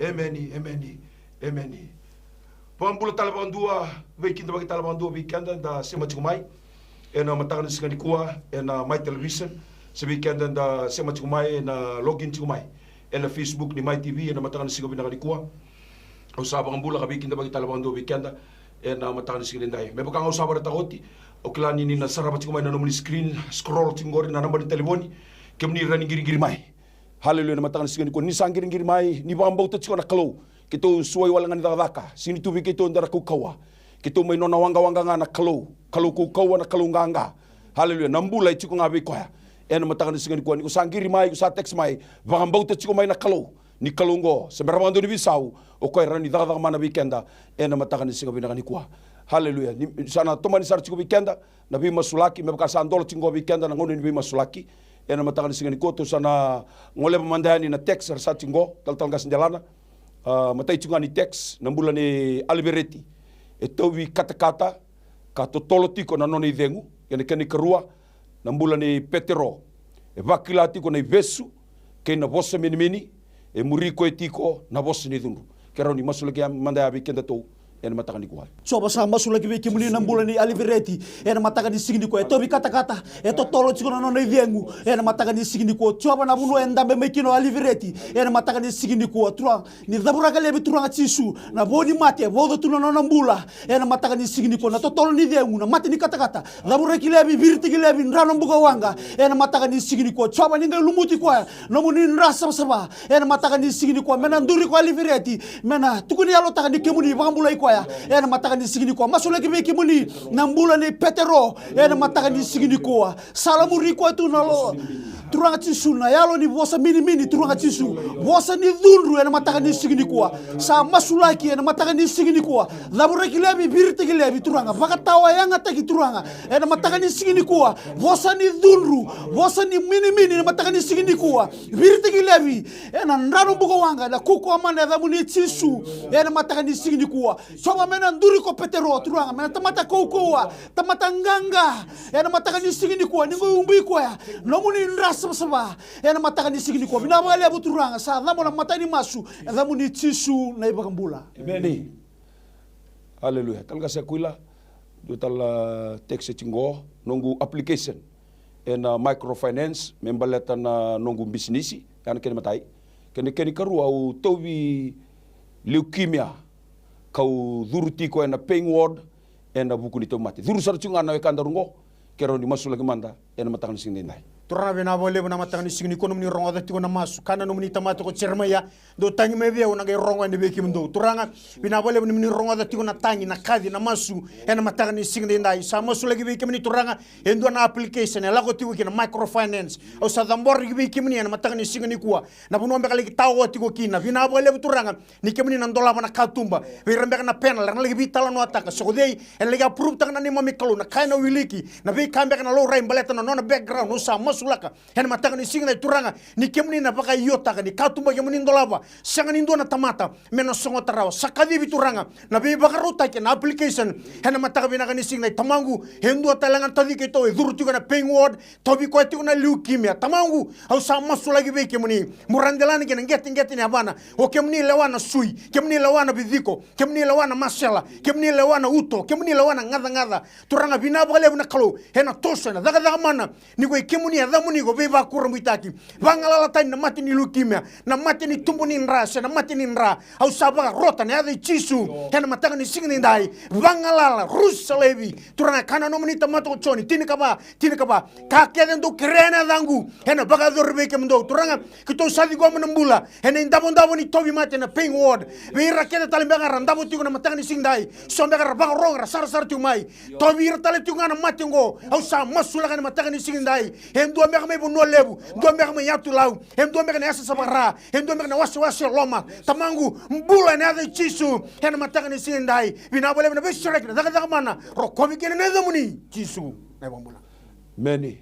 Emeni, emeni, emeni. Vakabula tale vakadua, veikidavaki tale vakadua vei keda da sema tiko mai ena mataka ni siga nikua ena Mai Television, se vei keda da sema tiko mai ena login tiko mai ena Facebook ni Mai T V ena mataka ni siga vinaka nikua. Au sa vakabula ka veikidavaki tale vakadua vei keda ena mataka ni siga edaidai. Me vaka ga au sa vakaraitaka oti, au kila ni ni na sarava tiko mai na nomuni screen, scroll tiko qori na naba ni talevoni, kemuni rawa ni qiriqiri mai. Haleluya, na mataka ni siga nikua ni sa qiriqiri mai, ni vakabauta tiko na Kalou. Keitou suai wale ga ni cakacaka, sega ni tu vei keitou e dua na kaukauwa. Keitou mai nona waqawaqa ga na Kalou, Kalou kaukauwa, na Kalou qaqa. Haleluya, na bula e tiko ga vei koya. Ena mataka ni siga nikua, ni ko sa qiri mai, ko sa text mai, vakabauta tiko mai na Kalou. Ni Kalou oqo se bera vakadua ni veisau, o koya e rawa ni cakacaka mana vei keda ena mataka ni siga vinaka nikua. Haleluya. Ni sa na tomani sara tiko vei keda na veimasulaki, me vaka sa dola tiko vei keda na gauna ni veimasulaki. Ena mataka ni siga nikua tou sa na goleva mada yani na text era sa tiko, talatala qase delana. A, matai tiko ga ni text, na bula nei Alivereti. E tauvi katakata ka totolo tiko na nona icegu. Ia na kena ikarua, na bula nei Petero. E vakila tiko na ivesu kei na vosa minimini, e muri koya tiko na vosa ni cudru. Ke rawa ni masulaki mada ya vei kedatou ena mataka nikua. Jiova, sa masulaki vei kemuni na bula nei Alivereti ena mataka ni siga nikua. E tauvi katakata, e totolo tiko na nona icegu ena mataka ni siga nikua. Jiova, na vanua e dabe mai kina o Alivereti ena mataka ni siga nikua, Turaga, ni cavuraka laivi, Turaga Jisu, na vo ni mate e vauca tu na nona bula ena mataka ni siga nikua. Na totolo ni cegu, na mate ni katakata, cavuraki laivi, viritaki laivi, dra na buka waqa ena mataka ni siga nikua. Jiova, ni qai lumuti koya nomuni dra savasava ena mataka ni siga nikua. Me na duri ko Alivereti, me na tukuni yalotaka ni kemuni vakabulai koya ena mataka ni siga nikua. Masulaki vei kemuni na bula nei Petero ena mataka ni siga nikua. Sa lamuri koya tu na lo, Turaga Jisu, na yalo ni vosa minimini, Turaga Jisu, vosa ni cudru ena mataka ni siga nikua. Sa masulaki ena mataka ni siga nikua. Cavuraki laivi, viritaki laivi, Turaga, vakatawayagataki, Turaga, ena mataka ni siga nikua. Vosa ni cudru, vosa ni minimini ena mataka ni siga nikua. Viritaki laivi ena dra na buka waqa, ena kaukauwa mana e yacamuni Jisu ena mataka ni siga nikua. Jiova, me na duri ko Petero, Turaga, me na tamata kaukauwa, tamata qaqa ena mataka ni siga nikua, ni qai ubui koya nomuni dra savasava ena mataka ni siga nikua. Vinaka vakalevu, Turaga, sa yaco na matai ni masu e yacamuni Jisu na iVakabula. Emeni. Aleluya. Talatala Qase Kuila, dua tale na text e tiko qo, noqu application ena microfinance me baleta na noqu bisinisi, ya na kena imatai. Kena, kena ikarua, au tauvi leukemia, kau curu tiko ena pain ward ena vuku ni tauvimate. Curu sara tiko ga na wekadaru qo, keirau ni masulaki mada ena mataka ni siga edaidai. Turaga, vinaka vakalevu na mataka ni siga nikua nomuni rogoca tiko na masu, kana nomuni tamata ko Jeremaia. Dou tagi mai vei au, au na qai rogo yani vei kemudou. Turaga, vinaka vakalevu nomuni rogoca tiko na tagi, na kaci, na masu ena mataka ni siga edaidai. Sa masulaki vei kemuni, Turaga, e dua na application e lako tiko kina, microfinance. Au sa cabora vei kemuni ena mataka ni siga nikua, na vanua beka laki tawa tiko kina. Vinaka vakalevu, Turaga, ni kemuni na dolava na katuba vei ira beka na panel, era na laki veitalanoataka. Se ko cei ena laki approve-taka na neimami Kalou, na ka ena wiliki, na veika beka ena laurai baleta na nona background. Au sa masulaka ena mataka ni siga edaidai, Turaga, ni kemuni na vakaiotaka, ni katuba kemuni dolava, sega ni dua na tamata me na sogota rawa. Sa kacivi, Turaga, na veivakarautaki ena application ena mataka vinaka ni siga edaidai. Tamaqu, e dua tale ga na taci keitou e curu tiko ena pain ward, tauvi koya tiko na leukemia. Tamaqu, au sa masulaki vei kemuni, mo ra delana ki na qeteqete ni yavana. O kemuni lewa na sui, kemuni lewa na viciko, kemuni lewa na masela, kemuni lewa na uto, kemuni lewa na gacagaca. Turaga, vinaka vakalevu na Kalou, ena toso, ena cakacaka mana, ni ko i kemuni, e yacamuni ko veivakurabuitaki. Vagalala tani na mate ni leukemia, na mate ni tubu ni dra, se na mate ni dra. Au sa vakarota ena yaca i Jisu ena mataka ni siga edaidai. Vagalala, rusa laivi. Turaga, kana nomuni tamata ko Joni tinikava, tinikava: Ka kece dou kerea ena yacaqu, ena vakayacori vei kemudou. Turaga, keitou sa ciqoma na bula ena idavodavo ni tauvimate ena pain ward. Vei ira kece tale beka era davo tiko ena mataka ni siga edaidai, so beka era vakarogo, era sarasara tiko mai. Tauvi ira tale tiko ga na mate oqo. Au sa masulaka ena mataka ni siga edaidai. E dua beka mai Vanua Levu, dua beka mai Yatu Lau, e dua beka na yasa sa vaka-Ra, e dua beka na wasewase e loma. Tamaqu, bula ena yaca i Jisu ena mataka ni siga edaidai. Vinaka vakalevu na veisereki, na cakacaka mana, rokovi kina na yacamuni, Jisu na iVakabula. Emeni.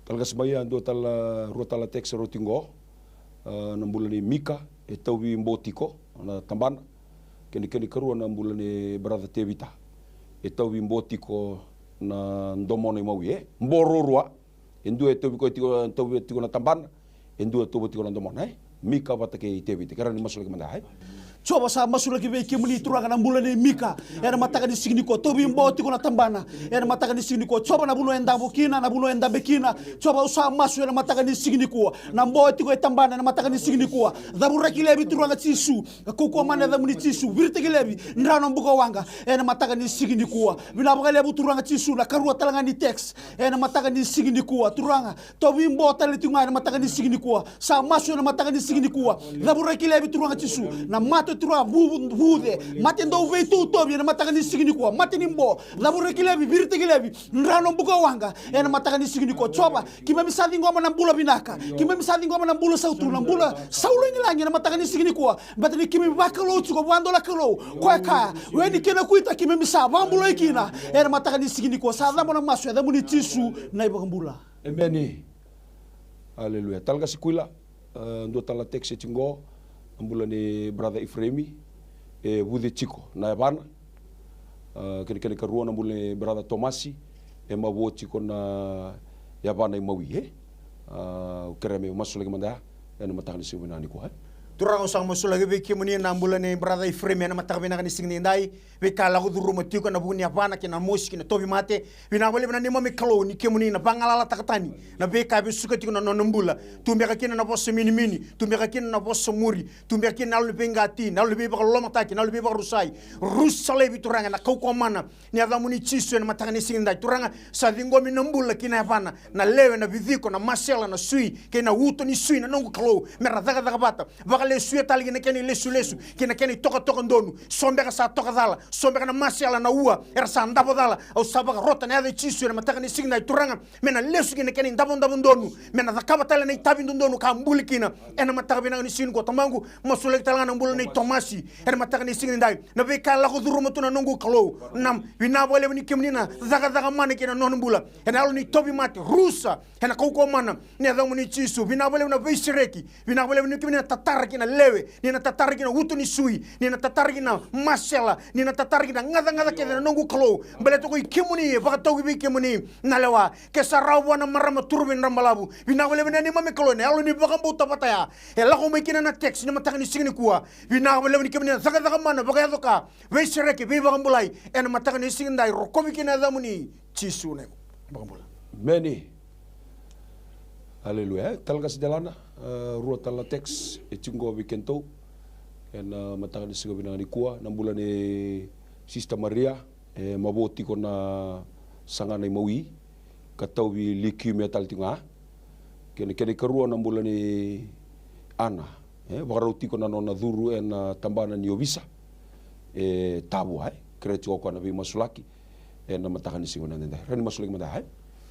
Talatala Qase Maia, dua tale, rua tale na text e rauti qo. A, na bula nei Mika, e tauvi bo tiko na tabana. Kena, kena ikarua, na bula nei brother Tevita, e tauvi bo tiko na domona imawi, e bo ruarua. E dua e tauvi koya tiko, tauvi tiko na tabana, e dua e tauvi tiko na domona, e. Mika vata kei Tevita, keirau ni masulaki mada, e. Jiova, sa masulaki vei kemuni, Turaga, na bula nei Mika ena mataka ni siga nikua. Tauvi bo tiko na tabana ena mataka ni siga nikua. Jiova, na vanua e davo kina, na vanua e dabe kina, Jiova, au sa masu ena mataka ni siga nikua. Na bo e tiko e tabana ena mataka ni siga nikua, cavuraki laivi, Turaga Jisu. Kaukauwa mana e yacamuni, Jisu. Viritaki laivi, dra na buka waqa ena mataka ni siga nikua. Vinaka vakalevu, Turaga Jisu, na ikarua tale ga ni text ena mataka ni siga nikua. Turaga, tauvi bo tale tiko ga ena mataka ni siga nikua. Sa masu ena mataka ni siga nikua. Cavuraki laivi, Turaga Jisu, na mate, Turaga, vu-, vuce, mate dau veitautovi ena mataka ni siga nikua. Mate ni bo, cavuraki laivi, viritaki laivi, dra na buka waqa ena mataka ni siga nikua. Jiova, keimami sa ciqoma na bula vinaka, keimami sa ciqoma na bula sautu, na bula sau lagilagi ena mataka ni siga nikua. Baleta ni keimami vakalou tiko, vakadua na Kalou, koya e kaya, o koya na kena kuita keimami sa vakabulai kina ena mataka ni siga nikua. Sa yaco na masu e yacamuni, Jisu na iVakabula. Emeni. Aleluya. Talatala Qase Kuila, e, dua tale na text e tiko qo, na bula nei brother Ifreimi, e vuce tiko na yavana. E, kena, kena ikarua, na bula nei brother Tomasi, e mavoa tiko na yavana imawi, e. E, au kerea me masulaki mada ya ena mataka ni siga vinaka nikua, e. Turaga, au sa masulaki vei kemuni na bula nei brother Efraim ena mataka vinaka ni siga nidai. Veika e lako curuma tiko ena vuku ni yavana kei na mosi kei na tauvimate. Vinaka vakalevu na neimami Kalou ni kemuni na vagalalataka tani na veika e vesuka tiko na nona bula. Tu beka kina na vosa minimini, tu beka kina na vosa muri, tu beka kina na yalo ni veiqati, na yalo ni veivakalolomataki, na yalo ni veivakarusai. Rusa laivi Turaga ena kaukauwa mana ni yacamuni Jisu ena mataka ni siga nidai. Turaga, sa ciqomi na bula ki na yavana, na lewe, na viciko, na masela, na sui kei na uto ni sui, na noqu Kalou, mera cakacaka vata. Vakalesuya tale ki na kena ilesulesu, ki na kena itokatoka donu. So beka sa toka cala, so beka na masela, na ua era sa davo cala. Au sa vakarota ena yaca i Jisu ena mataka ni siga nidai, Turaga, me na lesu ki na kena idavodavo donu, me na cakava tale na itavi dodonu ka buli kina. Ena mataka vinaka ni siga nikua, Tamaqu, masulaki tale ga na bula nei Tomasi ena mataka ni siga nidai. Na veika e lako curuma tu, na noqu Kalou, na vinaka vakalevu ni kemuni na cakacaka mana kei na nona bula ena yalo ni tauvimate. Rusa ena kaukauwa mana ni yacamuni Jisu. Vinaka vakalevu na veisereki. Vinaka vakalevu ni kemuni na tatara ki na lewe, ni na tatara ki na uto ni sui, ni na tatara ki na masela, ni na tatara ki na gacagaca kece, na noqu Kalou. Baleta ko i kemuni e vakatauki vei kemuni na lewa. Ke sa rawa vua na marama, turaga, drabalavu, vinaka vakalevu na neimami Kalou, na yalo ni vakabauta vata ya e lako mai kina na text ni mataka ni siga nikua. Vinaka vakalevu ni kemuni na cakacaka mana, vakayaco ka, veisereki, veivakabulai ena mataka ni siga nidai. Rokovi kina na yacamuni Jisu na iVakabula. Emeni. Aleluya. E, Talakasi Delana, e, rua tale na text e tiko vei kedatou ena mataka ni siga vinaka nikua. Na bula nei Sister Maria, e mavo tiko na sagana imawi ka tauvi leukemia tale tiko ga. Kei na kena ikarua na bula nei Ana, e vakarau tiko na nona curu ena tabana ni ovisa e Tavua, e kerea tiko o koya na veimasulaki ena mataka ni siga vinaka edaidai. Rawa ni masulaki mada, e?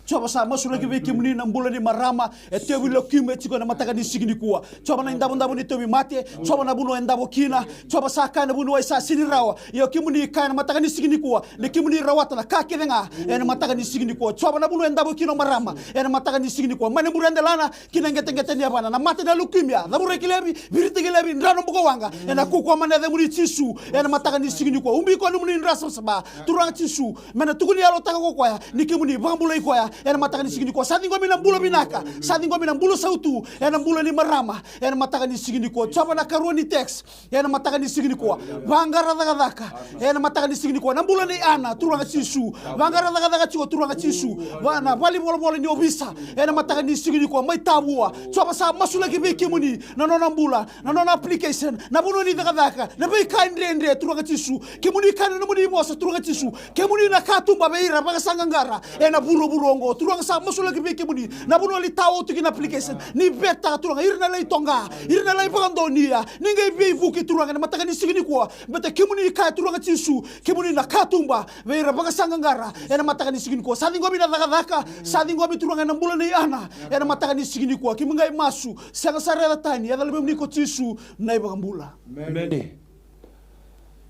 Jiova, sa masulaki vei kemuni na bula ni marama e tauvi leukemia tiko ena mataka ni siga nikua. Jiova, na idavodavo ni tauvimate, Jiova, na vanua e davo kina. Jiova, sa kaya na vuniwai sa sega ni rawa. Ia o kemuni kaya ena mataka ni siga nikua ni kemuni rawata na ka kece ga ena mataka ni siga nikua. Jiova, na vanua e davo kina o marama ena mataka ni siga nikua, mai na bure delana ki na qeteqete ni yavana, na mate na leukemia, cavurai ki laivi, viritaki laivi, dra na bukawaqa, ena kaukauwa mana ni yacamuni Jisu ena mataka ni siga nikua. Ubi koya nomuni dra savasava, Turaga Jisu, me na tukuni yalotaka ko koya ni kemuni vakabulai koya ena mataka ni siga nikua. Sa ciqomi na bula vinaka, sa ciqomi na bula sautu ena bula ni marama ena mataka ni siga nikua. Jiova, na ikarua ni text ena mataka ni siga nikua, vaqara cakacaka ena mataka ni siga nikua. Na bula nei Ana, Turaga Jisu, vaqara cakacaka tiko, Turaga Jisu, va na valenivolavola ni ovisa ena mataka ni siga nikua, mai Tavua. Jiova, sa masulaki vei kemuni na nona bula, na nona application, na vanua ni cakacaka, na veika e dredre, Turaga Jisu. Kemuni kaya na nomuni vosa, Turaga Jisu, kemuni na katuba vei ira vakasaqaqara ena vuravura oqo. Turaga, sa masulaki vei kemuni na vanua ni taoto kina application, ni veta, Turaga, ira na lai toqa, ira na lai vakadonuya, ni qai veivuke, Turaga, ena mataka ni siga nikua. Baleta kemuni kaya, Turaga Jisu, kemuni na katuba vei ira vakasaqaqara ena mataka ni siga nikua. Sa ciqomi na cakacaka, sa ciqomi, Turaga, na bula nei Ana ena mataka ni siga nikua. Keimami qai masu, sega sara ni yaca tani, yaca lomamuni ko Jisu na iVakabula. Emeni.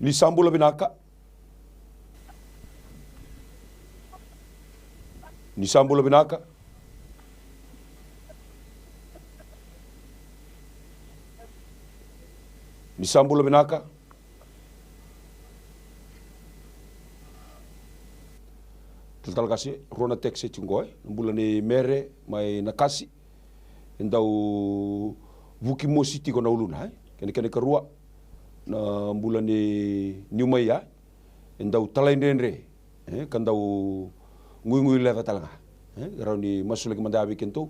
Ni sa bula vinaka. Ni sa bula vinaka. Ni sa bula vinaka. Talatala Kasi, rua na text e tiko qo, e. Na bula nei Mere mai Nakasi. E dau vuki mosi tiko na uluna, e. Kena, kena ikarua, na bula ni Niumaia, e. E dau talaidredre, e, ka dau guiguileca tale ga, e. Rawa ni masulaki mada vei kedatou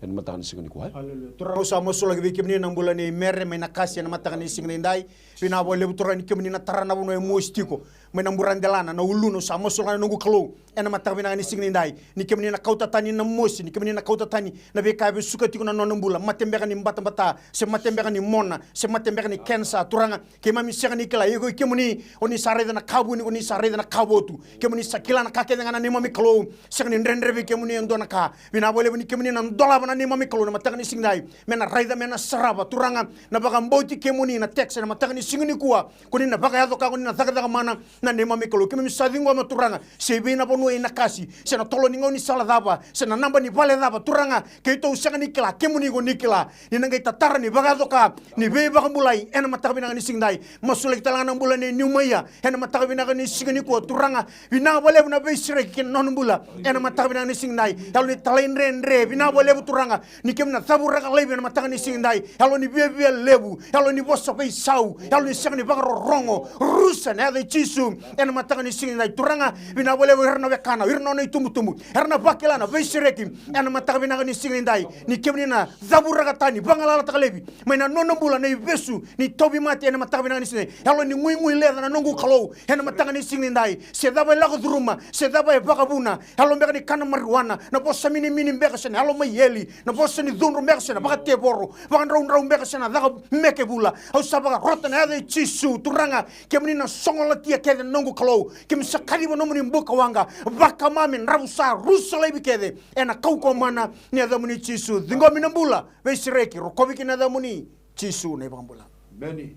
ena mataka ni siga nikua, e. Aleluya. Turaga, au sa masulaki vei kemuni na bula nei Mere mai Nakasi ena mataka ni siga nidai. Vinaka vakalevu, Turaga, ni kemuni na tara na vanua e mosi tiko mai na bure delana, na uluna. Au sa masulaka na noqu Kalou ena mataka vinaka ni siga nidai, ni kemuni na kauta tani na mosi, ni kemuni na kauta tani na veika e vesuka tiko na nona bula, mate beka ni batabata, se mate beka ni mona, se mate beka ni kenisa. Turaga, keimami sega ni kila, ia ko i kemuni, o ni sa raica na ka vuni, o ni sa raica na ka votu. Kemuni sa kila na ka kece ga, na neimami Kalou. Sega ni dredre vei kemuni e dua na ka. Vinaka vakalevu ni kemuni na dolava, na neimami Kalou, na mataka ni siga nidai, me na raica, me na sarava, Turaga, na vakabauti kemuni na text ena mataka ni siga nikua. Ko ni na vakayaco ka, ko ni na cakacaka mana Na neimami Kalou, keimami sa ciqoma Turaga, se i vei na vanua i na kasi, se na tolo ni gaunisala cava, se na naba ni vale cava, Turaga, keitou sega ni kila, kemuni ko ni kila. Ni na qai tatara ni vakayaco ka ni veivakabulai ena mataka vinaka ni siga edai. Masulaki tale ga na bula nei Niumaia ena mataka vinaka ni siga nikua, Turaga. Vinaka vakalevu na veisereki kei na nona bula ena mataka vinaka ni siga edai. Yalo ni talaidredre, vinaka vakalevu Turaga, ni keimami na cavuraka laivi ena mataka ni siga edai. Yalo ni viavia levu, yalo ni vosa veisau, yalo ni sega ni vakarorogo, rusa ena yaca i Jisu ena mataka ni siga edai. Turaga, vinaka vakalevu ira na wekana, ira na nona itubutubu, era na vakila na veisereki ena mataka vinaka ni siga edai. Ni keimami na cavuraka tani, vagalalataka laivi mai na nona bula na ivesu ni tauvimate ena mataka vinaka ni siga edai. Yalo ni guigui leca na noqu Kalou ena mataka ni siga edai. Se cava e lako curuma, se cava e vakavuna, yalo beka ni kana marijuana, na vosa minimini beka se na yalo mai eli, na vosa ni cudru beka se na vakatevoro, vakadraudrau beka se na caka meke vula. Au sa vakarota na yaca i Jisu, Turaga, kemuni na sogolatia kece na noqu Kalou. Kemuni sa kaciva nomuni buka waqa, vakama me dravusa, rusa laivi kece ena kaukauwa mana ni yacamuni Jisu. Ciqomi na bula, veisereki, rokovi kina na yacamuni Jisu na iVakabula. Emeni.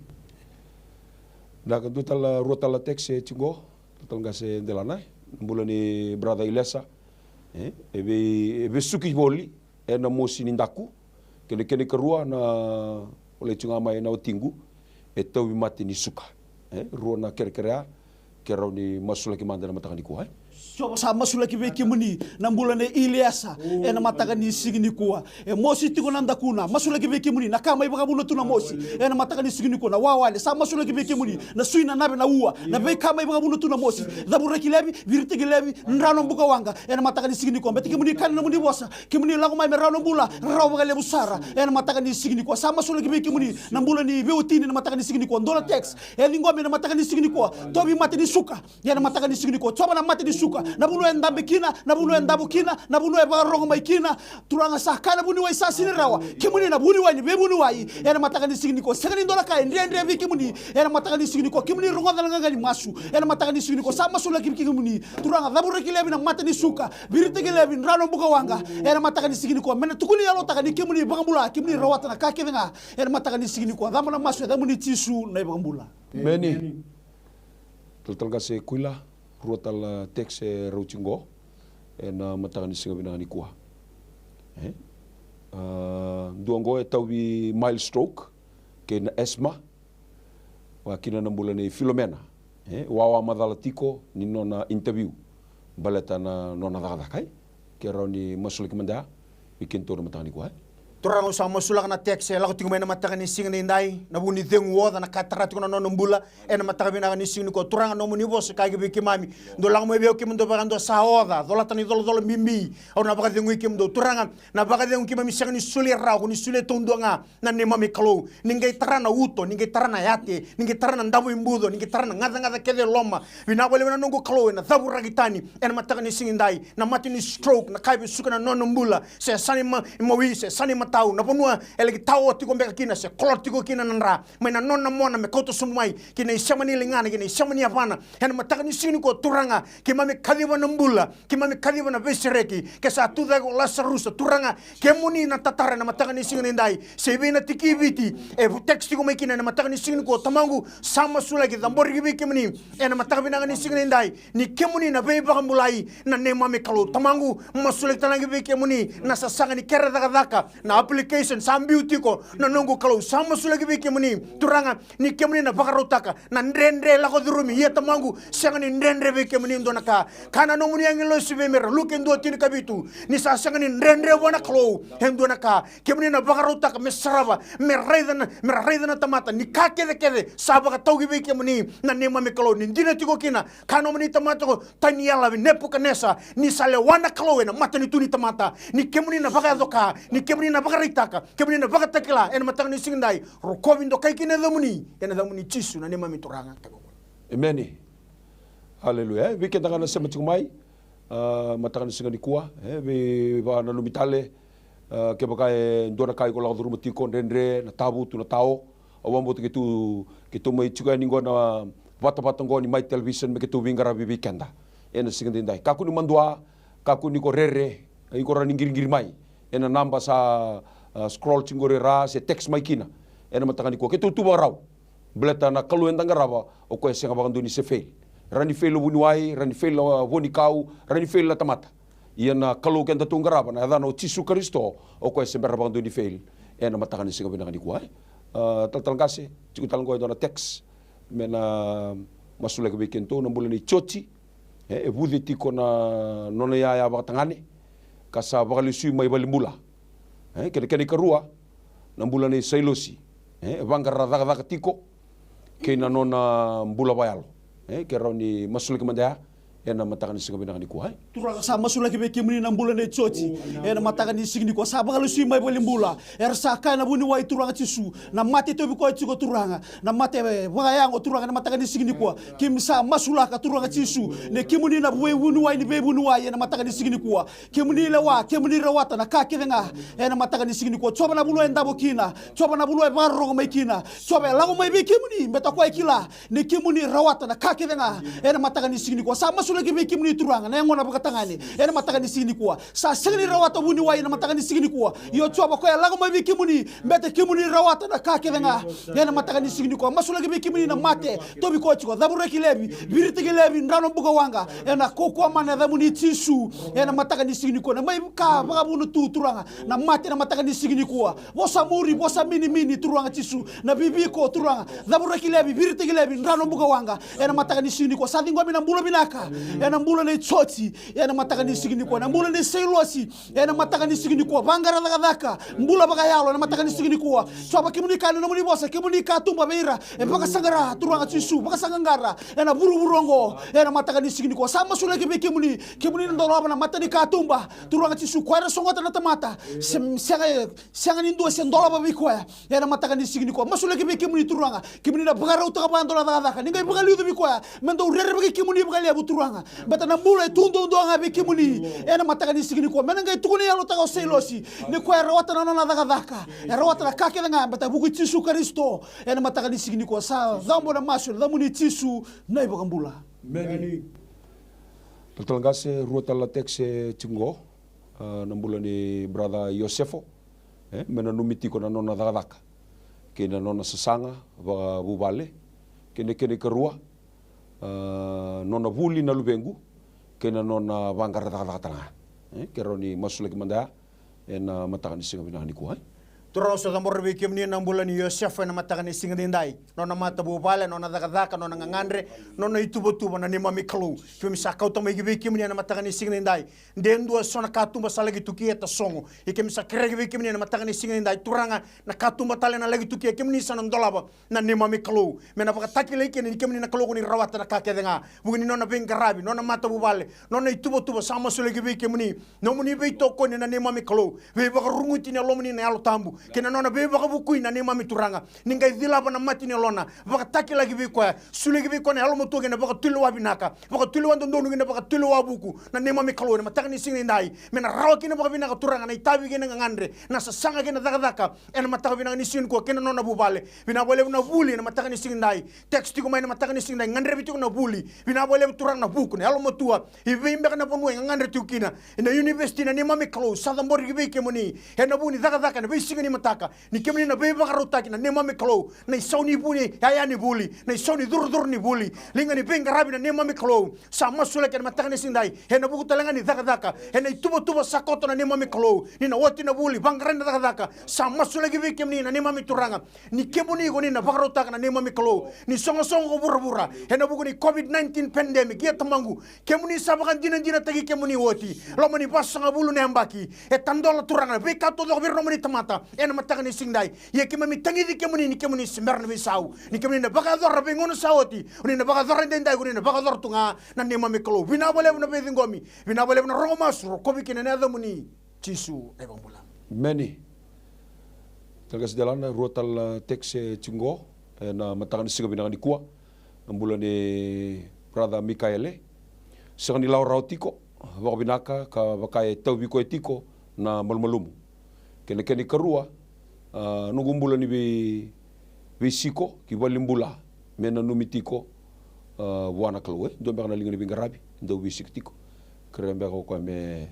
Na ka dua tale, rua tale na text e tiko qo, dua tale ga se delana, e? Na bula ni brother Ilesa. E, e vei, e vesuki voli ena mosi ni daku. Kei na kena ikarua na, volai tu ga mai na watiqu, e tauvimate ni suka. E, rua na kerekere ya, ke rawa ni masulaki mada ena mataka nikua, e? Jiova sa masulaki vei kemuni na bula nei Iliesa ena mataka ni siga nikua. E mosi tiko na dakuna, masulaki vei kemuni na ka mai vakavuna tu na mosi ena mataka ni siga nikua. Na wawale sa masulaki vei kemuni, na sui, na nave, na ua, na veika mai vakavuna tu na mosi. Cavuraki laivi, viritaki laivi, dra na buka waqa ena mataka ni siga nikua. Beta kemuni kaya na nomuni vosa, kemuni lako mai me rawa na bula, rawa vakalevu sara ena mataka ni siga nikua. Sa masulaki vei kemuni na bula ni veiwatini ena mataka ni siga nikua. Dua na text e ciqomi ena mataka ni siga nikua, tauvimate ni suka. Ia na mataka ni siga nikua, Jiova, na mate ni suka, na vanua e dabe kina, na vanua e davo kina, na vanua e vakarogo mai kina. Turaga, sa kaya na vuniwai sa sega ni rawa, kemuni na vuniwai ni veivuniwai. Ena mataka ni siga nikua, sega ni dua na ka e dredre vei kemuni. Ena mataka ni siga nikua, kemuni rogoca na qaqa ni masu. Ena mataka ni siga nikua, sa masulaki vei kemuni. Turaga, cavuraki laivi na mate ni suka, viritaki laivi, dra na buka waqa. Ena mataka ni siga nikua, me na tukuni yalotaka ni kemuni vakabula, kemuni rawata na ka kece ga. Ena mataka ni siga nikua, cabo na masu ena yacamuni Jisu na iVakabula. Emeni. Talatala qase Kuila, rua tale na text e rauti qo ena mataka ni siga vinaka nikua. E? A, dua qo e tauvi mild stroke kei na asthma. Vakakina na bula nei Filomena. E? Wawa macala tiko ni nona interview baleta na nona cakacaka, e? Ke rawa ni masulaki mada vei kedatou na mataka nikua, e? Turaga, au sa masulaka na text e lako tiko mai na mataka ni siga nidai, na vu ni cegu oca na ka e tara tiko na nona bula ena mataka vinaka ni siga nikua. Turaga, nomuni vosa e kaya vei keimami, dou lako mai vei au kemudou vaka dou sa oca, colata na icolacola bibi, au na vakacegui kemudou. Turaga, na vakacegu keimami sega ni solia rawa, ko ni solia taudua ga, na neimami Kalou. Ni qai tara na uto, ni qai tara na yate, ni qai tara na davo i buco, ni qai tara na gacagaca kece e loma. Vinaka vakalevu na noqu Kalou, ena cavuraki tani ena mataka ni siga nidai na mate ni stroke, na ka e vesuka na nona bula, se yasana ima-, imawi, se yasana imatau, na vanua e laki tao tiko beka kina, se kolo tiko kina na dra, mai na nona mona me kauta sobu mai ki na isema ni ligana, ki na isema ni yavana. Ena mataka ni siga nikua, Turaga, keimami kaciva na bula, keimami kaciva na veisereki. Ke sa tucake ko Lasarusa, Turaga, kemuni na tatara ena mataka ni siga nidai. Se i vei na tiki i Viti e text tiko mai kina ena mataka ni siga nikua, Tamaqu, sa masulaki, caboraki vei kemuni ena mataka vinaka ni siga nidai. Ni kemuni na veivakabulai, na neimami Kalou. Tamaqu, masulaki tale ga vei kemuni na sasaga ni kere cakacaka, na application sa biu tiko, na noqu Kalou. Sa masulaki vei kemuni, Turaga, ni kemuni na vakarautaka na dredre lako curumi. Ia, Tamaqu, sega ni dredre vei kemuni e dua na ka. Kaya na nomuni agilosi vei Meri, Luke dua tinikavitu, ni sa sega ni dredre vua na Kalou e dua na ka. Kemuni na vakarautaka me sarava, me raica na, me ra raica na tamata ni ka kecekece sa vakatauki vei kemuni, na neimami Kalou. Ni dina tiko kina, kaya na nomuni tamata ko Taniela vei Nepukanesa, ni sa lewa na Kalou ena matanitu ni tamata. Ni kemuni na vakayaco ka, ni kemuni na vakaraitaka, kemuni na vakatakila ena mataka ni siga nidai. Rokovi, dokai kina na yacamuni, ena yacamuni Jisu na neimami Turaga. Emeni. Aleluya. E, vei keda ga na sema tiko mai, a, mataka ni siga nikua, e, veivakananumi tale, a, kevaka e dua na ka iko lako curuma tiko, dredre, na tavutu, na tao, au vakabauta keitou, keitou mai tiko yani qo na vatavata qo ni Mai Television me keitou veiqaravi vei keda ena siga nidai. Kakua ni madua, kakua ni ko rere, iko rawa ni qiriqiri mai ena naba sa, a, scroll tiko qori, ra se text mai kina ena mataka nikua. Keitou tu vakarau. Baleta na Kalou eda qarava, o koya e sega vakadua ni se fail. Rawa ni fail o vuniwai, rawa ni fail o vonikau, rawa ni fail na tamata. Ia na Kalou kedatou qarava, na yacana o Jisu Karisito, o koya se bera vakadua ni fail. Ena mataka ni siga vinaka nikua, e. A, talatala qase, tiko tale qo e dua na text me na masulaki vei kedatou, na bula nei Joji. E, e vuce tiko na nona iyaya vakatagane, ka sa vakalesui mai valenibula. E, kena, kena ikarua, na bula nei Sailosi. E, e vaqara cakacaka tiko kei na nona bula vakayalo. E, ke rawa ni masulaki mada ya ena mataka ni siga vinaka nikua, e. Turaga, sa masulaki vei kemuni na bula nei Joji ena mataka ni siga nikua, sa vakalesui mai valenibula. Era sa kaya na vuniwai, Turaga Jisu, na mate e tauvi koya tiko, Turaga, na mate vakayago, Turaga, ena mataka ni siga nikua. Keimami sa masulaka, Turaga Jisu, ni kemuni na veivuniwai ni veivuniwai ena mataka ni siga nikua. Kemuni lewa, kemuni rawata na ka kece ga ena mataka ni siga nikua. Jiova, na vanua e davo kina, Jiova, na vanua e vakarorogo mai kina, Jiova, e lako mai vei kemuni, baleta o koya e kila ni kemuni rawata na ka kece ga ena mataka ni siga nikua. Sa masulaki vei kemuni, Turaga, na yagona vakatagane ena mataka ni siga nikua. Sa sega ni rawata vuniwai ena mataka ni siga nikua. Io, Jiova, o koya e lako mai vei kemuni, baleta kemuni rawata na ka kece ga ena mataka ni siga nikua. Masulaki vei kemuni na mate e tauvi koya tiko. Cavuraki laivi, viritaki laivi, drano bukawaqa, ena kaukauwa mana ni yacamuni Jisu ena mataka ni siga nikua. Na mai ka vakavuna tu, Turaga, na mate ena mataka ni siga nikua. Vosa muri, vosa minimini, Turaga Jisu, na viviko, Turaga. Cavuraki laivi, viritaki laivi, drano bukawaqa ena mataka ni siga nikua. Sa ciqomi na bula vinaka ena bula nei Joji ena mataka ni siga nikua. Na bula nei Sailosi ena mataka ni siga nikua. Vaqara cakacaka, bula vakayalo ena mataka ni siga nikua. Jiova, kemuni kaya na nomuni vosa, kemuni katuba vei ira e vakasaqara, Turaga Jisu, vakasaqaqara ena vuravura oqo ena mataka ni siga nikua. Sa masulaki vei kemuni, kemuni na dolava na matanikatuba, Turaga Jisu, koya era sogota na tamata. Se, sega, sega ni dua se dolava vei koya ena mataka ni siga nikua. Masulaki vei kemuni, Turaga, kemuni na vakarautaka vakadua na cakacaka. Ni qai vakaliuca vei koya me dau rerevaki kemuni vakalevu, Turaga, baleta na bula e tu duadua ga vei kemuni ena mataka ni siga nikua. Me na qai tukuni yalotaka o Sailosi ni koya e rawata na nona cakacaka, e rawata na ka kece ga, baleta e vuku i Jisu Karisito ena mataka ni siga nikua. Sa cabo na masu ena yacamuni Jisu na iVakabula. Emeni. Talatala qase, rua tale na text e tiko qo. A, na bula ni brother Iosefo, e, me nanumi tiko na nona cakacaka kei na nona sasaga vakavuvale, kei na kena ikarua, a, nona vuli na luvequ kei na nona vaqara cakacaka tale ga. E, ke rawa ni masulaki mada ya ena mataka ni siga vinaka nikua, e. Turaga, au sa cabora vei kemuni na bula ni Iosefo ena mataka ni siga edaidai. Nona matavuvale, nona cakacaka, nona gagadre, nona ituvatuva, na neimami Kalou. Keimami sa kauta mai ki vei kemuni ena mataka ni siga edaidai. De dua eso na katuba sa laki tukia e tasogo. Ia keimami sa kerei ki vei kemuni ena mataka ni siga edaidai, Turaga, na katuba tale na laki tukia, kemuni sa na dolava, na neimami Kalou. Me na vakatakilai kina ni kemuni na Kalou ko ni rawata na ka kece ga. Vuku ni nona veiqaravi, nona matavuvale, nona ituvatuva, sa masulaki vei kemuni. Nomuni veitokoni, na neimami Kalou. Veivakaruguti ni Yalomuni na Yalo Tabu kei na nona veivakavukui, na neimami Turaga. Ni qai cilava na mata ni yalona, vakatakilaki vei koya, solia ki vei koya na yalomatua kei na vakatulewa vinaka, vakatulewa dodonu kei na vakatulewa vuku, na neimami Kalou, ena mataka ni siga edaidai. Me na rawa kina vakavinaka, Turaga, na itavi kei na gagadre, na sasaga kei na cakacaka ena mataka vinaka ni siga nikua, kei na nona vuvale. Vinaka vakalevu na vuli ena mataka ni siga edaidai. Text tiko mai ena mataka ni siga edaidai, gadrevi tiko na vuli. Vinaka vakalevu, Turaga, na vuku, na yalomatua. I vei beka na vanua e gagadre tiko kina, ena university, na neimami Kalou, sa cabori ki vei kemuni ena vuku ni cakacaka ena veisiga ni mataka. Ni kemuni na veivakarautaki, na neimami Kalou, na isau ni vuli, yaya ni vuli, na isau ni curucuru ni vuli, liga ni veiqaravi, na neimami Kalou. Sa masulaki ena mataka ni siga edaidai ena vuku tale ga ni cakacaka, ena ituvatuva sa koto, na neimami Kalou, ni na oti na vuli, vaqarai na cakacaka. Sa masulaki vei kemuni, na neimami Turaga, ni kemuni ko ni na vakarautaka, na neimami Kalou, ni soqosoqo ko vuravura ena vuku ni COVID nineteen pandemic. Ia Tamaqu, kemuni sa vakadinadinataki kemuni oti, loma ni vasagavulu na yabaki e tadola, Turaga, na veika taucoko vei ira nomuni tamata ena mataka ni siga edaidai. Ia keimami tagici kemuni ni kemuni se bera na veisau, ni kemuni na vakayacora veigauna sa oti, o ni na vakayacora edaidai, o ni na vakayacora tu ga, na neimami Kalou. Vinaka vakalevu na veiciqomi, vinaka vakalevu na rogo masu, rokovi kina ena yacamuni Jisu na iVakabula. Emeni. Talatala qase Delana, rua tale na text e tiko qo ena mataka ni siga vinaka nikua. Na bula ni brother Mikaele. Sega ni lako rawa tiko vakavinaka ka vaka e tauvi koya tiko na malumalumu. Kei na kena ikarua, a, noqu bula ni vei, veisiko ki valenibula, me nanumi tiko, a, vua na Kalou, e. Dua beka na liga ni veiqaravi, dau veisiko tiko. Kerea beka o koya me,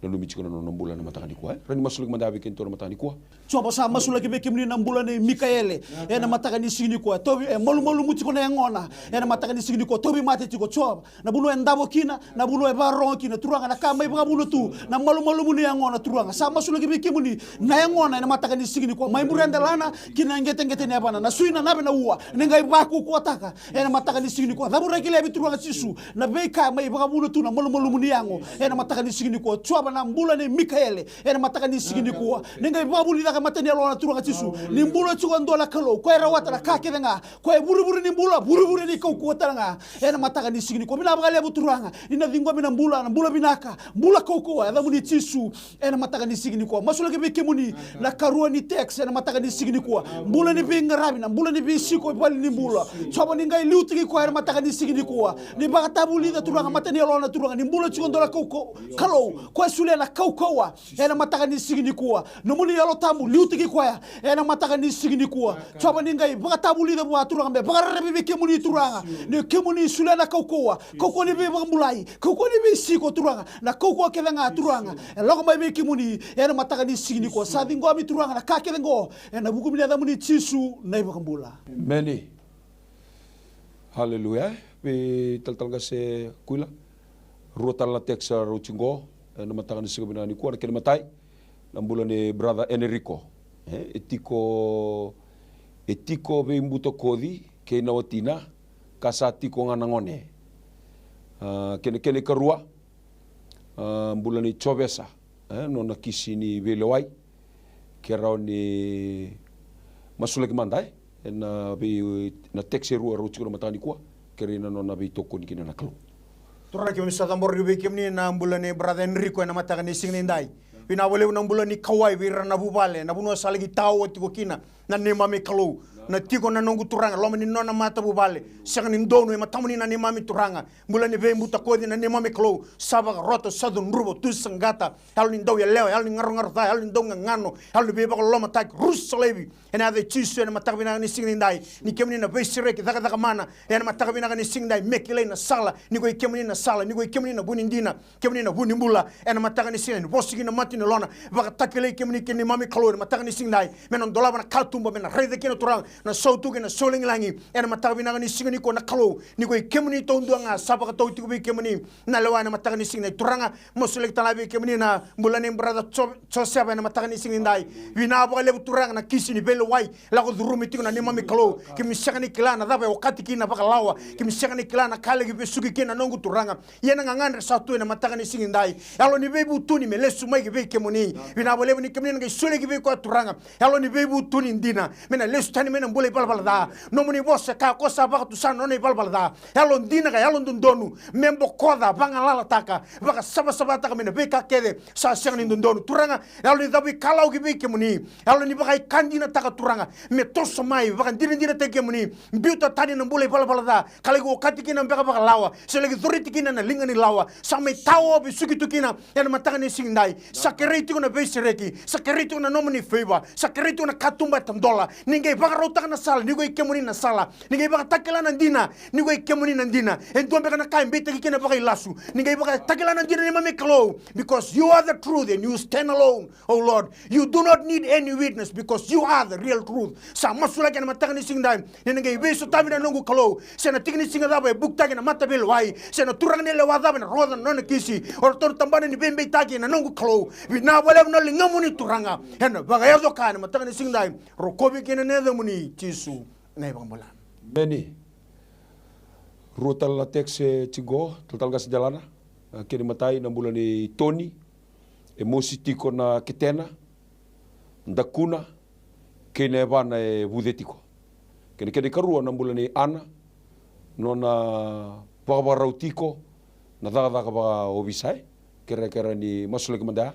nanumi tiko na nona bula ena mataka nikua, e? Rawa ni masulaki mada vei keitou ena mataka nikua. Jiova, sa masulaki vei kemuni na bula nei Mikaele ena mataka ni siga nikua. Tauvi, e malumalumu tiko na yagona ena mataka ni siga nikua. Tauvimate tiko, Jiova. Na vanua e davo kina, na vanua e vakarorogo kina, Turaga, na ka mai vakavuna tu na malumalumu ni yagona, Turaga. Sa masulaki vei kemuni na yagona ena mataka ni siga nikua. Mai muria delana ki na qeteqete ni yavana, na sui, na nave, na ua, ni qai vakaukauwataka ena mataka ni siga nikua. Cavurai ki laivi, Turaga Jisu, na veika mai vakavuna tu na malumalumu ni yago ena mataka ni siga nikua. Jiova, na bula nei Mikaele ena mataka ni siga nikua, ni qai vakavulica e mata ni yalona, Turaga Jisu, ni bula tiko e dua na Kalou, koya e rawata na ka kece ga, koya e vurevure ni bula, vurevure ni kaukauwa tale ga ena mataka ni siga nikua. Vinaka vakalevu, Turaga, ni na ciqomi na bula, na bula vinaka, bula kaukauwa, e yacamuni Jisu, ena mataka ni siga nikua. Masulaki vei kemuni na karua ni text ena mataka ni siga nikua. Bula ni veiqaravi, na bula ni veisiko e vale ni bula. Jiova, ni qai liutaki koya ena mataka ni siga nikua. Ni vakatavulica, Turaga, mata ni yalona, Turaga, ni bula tiko e dua na kaukauwa, Kalou, koya e solia na kaukauwa ena mataka ni siga nikua. Nomuni Yalo Tabu liutaki koya ena mataka ni siga nikua. Jiova, ni qai vakatavulica vua, Turaga, me vakararavi vei kemuni, Turaga, ni kemuni solia na kaukauwa, kaukauwa ni veivakabulai, kaukauwa ni veisiko, Turaga, na kaukauwa kece ga, Turaga, e lako mai vei kemuni ena mataka ni siga nikua. Sa ciqomi, Turaga, na ka kece qo ena vuku ni yacamuni Jisu na iVakabula. Emeni. Haleluya. Veitalatala qase Kuila, rua tale na text sa rauti qo ena mataka ni siga vinaka nikua. Na kena imatai, na bula nei brother Enrico. E, e tiko, e tiko veibutakoci kei na watina, ka sa tiko ga na gone. A, kena, kena ikarua, a, bula nei Jovesa, e, nona kisi ni veilewai. Ke rawa ni masulaki mada, e, ena vei, na text e rua rauti tiko ena mataka nikua, kerei na nona veitokoni kina na Kalou. Turaga, keimami sa cabora vei kemuni na bula nei brother Enrico ena mataka ni siga nidai. Vinaka vakalevu na bula ni kauwai vei ira na vuvale, na vanua sa laki tawa tiko kina na neimami Kalou. Na tiko na noqu Turaga e loma ni nona matavuvale, sega ni donu e matamuni na neimami Turaga. Bula ni veibutakoci na neimami Kalou, sa vakarota, sa cudruva, tu saqata, yalo ni dauyalewa, yalo ni garogaro ca, yalo ni daugagano, yalo ni veivakalolomataki, rusa laivi. Ena yaca i Jisu, ena mataka vinaka ni siga nidai, ni kemuni na veisereki, cakacaka mana ena mataka vinaka ni siga nidai, me kilai na sala, ni ko i kemuni na sala, ni ko i kemuni na vu ni dina, kemuni na vu ni bula. Ena mataka ni siga nidai, ni vosa ki na mata ni yalona, vakatakilai kemuni kei neimami Kalou ena mataka ni siga nidai, me na dolava na katuba, me na raica kina, Turaga, na sautu kei na saulagilagi. Ena mataka vinaka ni siga nikua, na Kalou, ni ko i kemuni taudua ga, sa vakatau tiko vei kemuni na lewa ena mataka ni siga nidai. Turaga, masulaki tale vei kemuni na bula nei brother Jo-, Joseph ena mataka ni siga nidai. Vinaka vakalevu, Turaga, na kisi ni veilewai lako curumi tiko na neimami Kalou. Keimami sega ni kila na cava e okati kina vakalawa. Keimami sega ni kila na ka e laki vesuki kina na noqu Turaga. Ia na gagadre sa tu ena mataka ni siga nidai, yalo ni veivutuni me lesu mai ki vei kemuni. Vinaka vakalevu ni kemuni na qai solia ki vei koya, Turaga, yalo ni veivutuni dina, me na lesu tani mai na bula ivalavala ca. Nomuni vosa e kaya, ko sa vakatusa na nona ivalavala ca, yalo dina ka yalo dodonu, me bokoca, vagalalataka, vakasavasavataka mai na veika kece sa sega ni dodonu. Turaga, yalo ni cavuikalawa ki vei kemuni, yalo ni vakaikadinataka, Turaga, me toso mai, vakadinadinataki kemuni, biuta tani na bula ivalavala ca ka laki okati kina beka vakalawa, se laki coriti kina na liga ni lawa, sa mai tawa vesuki tu kina ena mataka ni siga nidai. Sa kerei tiko na veisereki, sa kerei tiko na nomuni favor, sa kerei tiko na katuba e tadola. Ni qai vakarautaka na sala, ni ko i kemuni na sala. Ni qai vakatakila na dina, ni ko i kemuni na dina. E dua beka na ka e beitaki kina vakailasu. Ni qai vakatakila na dina, neimami Kalou, because you are the truth and you stand alone. Oh Lord, you do not need any witness because you are the real truth. Sa masulaki ena mataka ni siga nidai, ni na qai veisotavi na noqu Kalou, se na tiki ni siga cava e bukitaki na mataveilewai, se na turaga ni lewa cava ena rogoca na nona kisi, o ratou na tabana ni veibeitaki, na noqu Kalou. Vinaka vakalevu na ligamuni, Turaga, ena vakayaco ka ena mataka ni siga nidai. Rokovi kina na yacamuni, Jisu na iVakabula. Emeni. Rua tale na text e tiko qo, talatala qase Delana. A, kena imatai, na bula nei Toni, e mosi tiko na ketena, dakuna, kei na yavana e vuce tiko. Kei na, kena ikarua, na bula nei Ana, nona vakavakarau tiko na cakacaka vakaovisa, e. Kerekere ni masulaki mada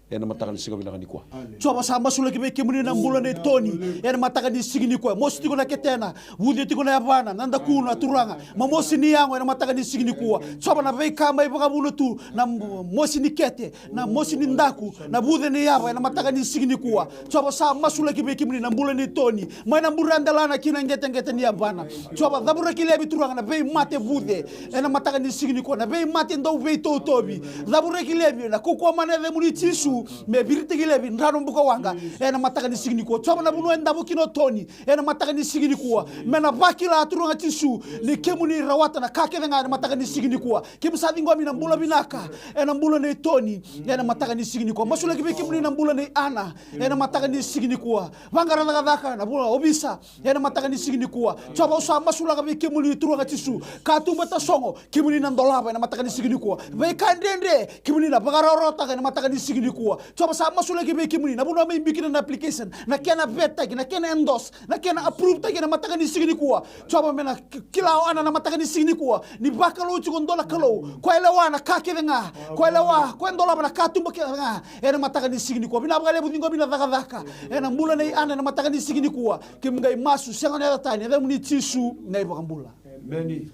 ya ena mataka ni siga vinaka nikua. Jiova, sa masulaki vei kemuni na bula nei Toni ena mataka ni siga nikua. Mosi tiko na ketena, vuce tiko na yavana, na dakuna, Turaga. Momosi ni yago ena mataka ni siga nikua. Jiova, na veika mai vakavuna tu, na mosi ni kete, na mosi ni daku, na vuce ni yava ena mataka ni siga nikua. Jiova, sa masulaki vei kemuni na bula nei Toni mai na bure a delana ki na qeteqete ni yavana. Jiova, cavuraki laivi, Turaga, na veimate vuce ena mataka ni siga nikua, na veimate dau veitautovi. Cavuraki laivi ena kaukauwa mana ni yacamuni Jisu, me viritaki laivi drano bukawaqa ena mataka ni siga nikua. Jiova, na vanua e davo kina o Toni ena mataka ni siga nikua, me na vakila, Turaga Jisu, ni kemuni rawata na ka kece ga ena mataka ni siga nikua. Keimami sa ciqomi na bula vinaka ena bula nei Toni ena mataka ni siga nikua. Masulaki vei kemuni na bula nei Ana ena mataka ni siga nikua. Vaqara cakacaka na vula ovisa ena mataka ni siga nikua. Jiova, au sa masulaka vei kemuni, Turaga Jisu, katuba, tasogo, kemuni na dolava ena mataka ni siga nikua. Veika dredre, kemuni na vakarawarawataka ena mataka ni siga nikua. Jiova, sa masulaki vei kemuni na vanua mai biu kina na application, na kena vetaki, na kena endorse, na kena approve taki ena mataka ni siga nikua. Jiova, me na ki-, kila o Ana na mataka ni siga nikua ni vakalou tiko dua na Kalou. Koya e lewa na ka kece ga, koya e lewa, koya e dolava na katuba kece ga ena mataka ni siga nikua. Vinaka vakalevu, ciqomi na cakacaka ena bula nei Ana ena mataka ni siga nikua. Keimami qai masu, sega ni yaco tani, ena yacamuni Jisu na iVakabula. Emeni.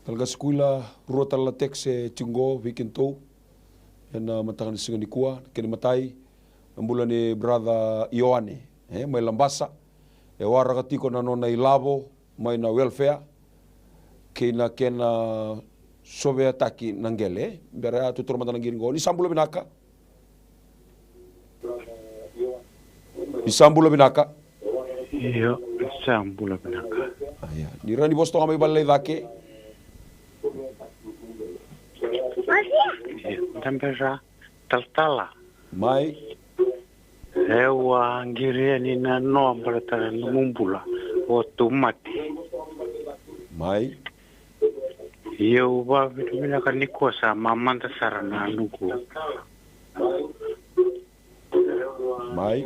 Talatala Kuila, rua tale na text e tiko vei kedatou ena mataka ni siga nikua. Kena imatai, na bula ni brother Ioane, e, mai Labasa. E waraka tiko na nona ilavo mai na welfare kei na kena soveataki na qele. Bera ya, taura mada na qiri qo. Ni sa bula vinaka. Ni sa bula vinaka. Io, ni sa bula vinaka. Aya, ni rawa ni vosa toka mai vale lai cake. Io, da bera. Talatala. Mai. Au a qiri yani na noa baleta na nomu bula, o Tomati. Mai. Io, au vakavinavinaka nikua, sa mamada sara na noqu. Mai.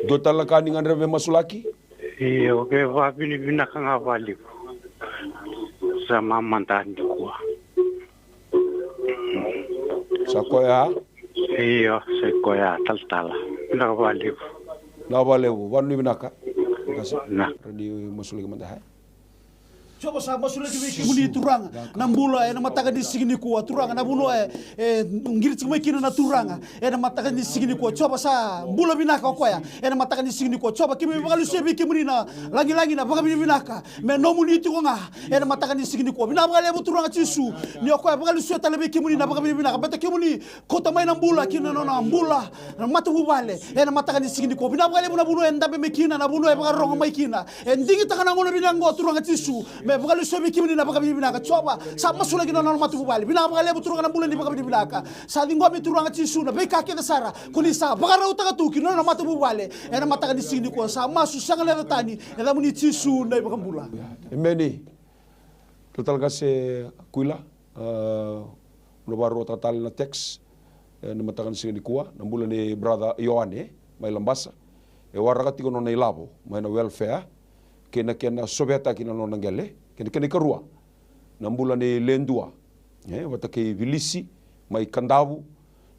Dua tale na ka ni gadreva me masulaki? Io, au vakavinavinaka ga vakalevu. Sa mamada nikua. Sa koya? Io, sa koya, talatala. Vinaka vakalevu. Vinaka vakalevu, vakanuinui vinaka. Vinaka. Rawa ni masulaki mada, e? Jiova, sa masulaki vei kemuni, Turaga, na bula ena mataka ni siga nikua, Turaga, na vanua e, e qiri tiko mai kina na Turaga ena mataka ni siga nikua. Jiova, sa bula vinaka o koya ena mataka ni siga nikua. Jiova, keimami vakalesuya vei kemuni na lagilagi, na vakavinavinaka me nomuni tiko ga ena mataka ni siga nikua. Vinaka vakalevu, Turaga Jisu, ni o koya vakalesuya tale vei kemuni na vakavinavinaka, beta kemuni kauta mai na bula ki na nona bula na matavuvale ena mataka ni siga nikua. Vinaka vakalevu na vanua e dabe mai kina, na vanua e vakarorogo mai kina. E digitaka na gauna vinaka oqo, Turaga Jisu, me vakalesuya vei kemuni na vakavinavinaka. Jiova, sa masulaki na nona matavuvale. Vinaka vakalevu, Turaga, na bula ni vakavinavinaka. Sa ciqomi, Turaga Jisu, na veika kece sara ko ni sa vakarautaka tu ki na nona matavuvale ena mataka ni siga nikua. Sa masu, sega ni yaco tani, ena yacamuni Jisu na iVakabula. Emeni. Talatala Qase Kuila, a, na vakaruataka tale na text ena mataka ni siga nikua, na bula ni brother Ioane mai Labasa. E waraka tiko na nona ilavo mai na welfare kei na kena soveataki na nona qele. Kei na kena ikarua, na bula ni Ledua, e, vata kei Vilisi mai Kadavu,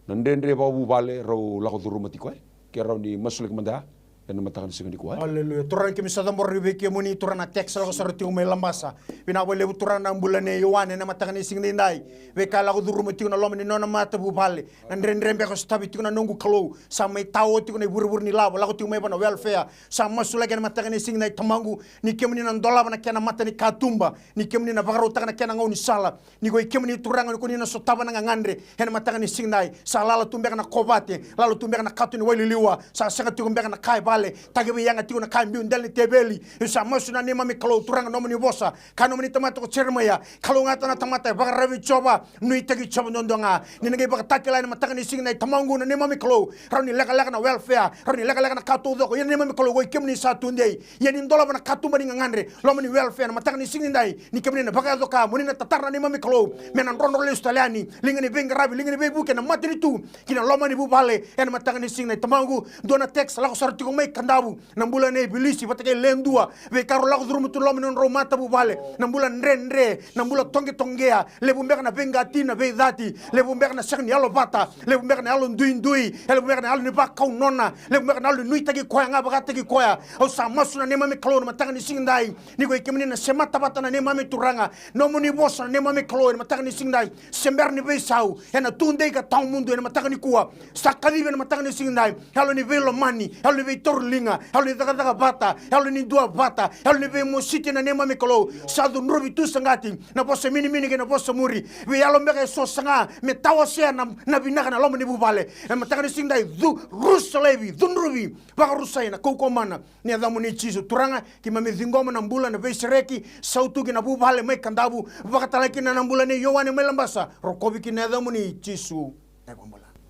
na dredre vakavuvale rau lako curuma tiko, e. Ke rawa ni masulaki mada ena mataka ni siga nikua, e. Aleluya. Turaga, keimami sa cabora vei kemuni, Turaga, na text lako sara tiko mai Labasa. Vinaka vakalevu, Turaga, na bula nei Ioane ena mataka ni siga nidai. Veika lako curuma tiko na loma ni nona matavuvale, na dredre beka e sotavi tiko, na noqu Kalou. Sa mai tao tiko na ivurevure ni lavo, lako tiko mai vua na welfare. Sa masulaki ena mataka ni siga nidai, Tamaqu, ni kemuni na dolava na kena mata ni katuba, ni kemuni na vakarautaka na kena gaunisala. Ni ko i kemuni, Turaga, ni ko ni na sotava na gagadre ena mataka ni siga nidai. Sa lala tu beka na kovate, lala tu beka na kato ni waililiwa. Sa sega tiko beka na ka e vale, takiveiyaga tiko na ka e biu dela ni teveli. Io, sa masu na neimami Kalou, Turaga, nomuni vosa, kaya nomuni tamata ko Jeremaia, kalougata na tamata e vakararavi Jiova, nuitaki Jiova duadua ga. Ni na qai vakatakila ena mataka ni siga nidai, Tamaqu, na neimami Kalou, rawa ni lekaleka na welfare, rawa ni lekaleka na ka taucoko. Ia na neimami Kalou, ko i kemuni sa tudei. Ia ni dolava na katuba ni gagadre loma ni welfare ena mataka ni siga nidai, ni kemuni na vakayaco ka, mo ni na tatara na neimami Kalou me na drodro lesu tale yani. Liga ni veiqaravi, liga ni veivuke, na matanitu ki na loma ni vuvale ena mataka ni siga nidai, Tamaqu. Dua na text lako sara tiko mai Kadavu, na bula nei Vilisi vata kei Ledua, veika rau lako curuma tu loma ni nodrau matavuvale, na bula dredre, na bula toqetoqea, levu beka na veiqati, na veicati, levu beka na sega ni yalovata, levu beka na yalo duidui, e levu beka na yalo ni vakaunona, levu beka na yalo ni nuitaki koya ga vakataki koya. Au sa masu na neimami Kalou na mataka ni siga edai, ni ko i kemuni na semata vata na neimami Turaga, nomuni vosa na neimami Kalou ena mataka ni siga edai, se bera ni veisau, ena tudei ka tawamudu ena mataka nikua. Sa kacivi ena mataka ni siga edai yalo ni veilomani, yalo ni veitauriliga, yalo ni cakacaka vata, yalo ni dua vata, yalo ni veimositi na neimami Kalou. Sa cudruvi tu saqati na vosa minimini kei na vosa muri. Veiyalo beka eso saga me tawasea na, na vinaka na loma ni vuvale. Ena mataka ni siga edai, cu-, rusa laivi, cudruvi, vakarusai ena kaukaua mana ni yacamuni Jisu. Turaga, keimami ciqoma na bula, na veisereki, sautu ki na vuvale mai Kadavu, vakatalega kina na bula nei Ioane mai Labasa, rokovi kina na yacamuni Jisu.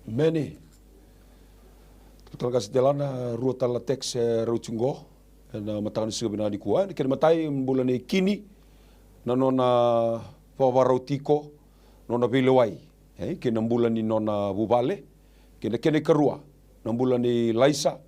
Emeni. Talatala qase Delana, rua tale na text e rauti qo ena mataka ni siga vinaka nikua. Ena kena imatai, bula nei Kini, na nona vakavakarau tiko, nona veilewai, e, kei na bula ni nona vuvale. Kei na kena ikarua, na bula nei Laisa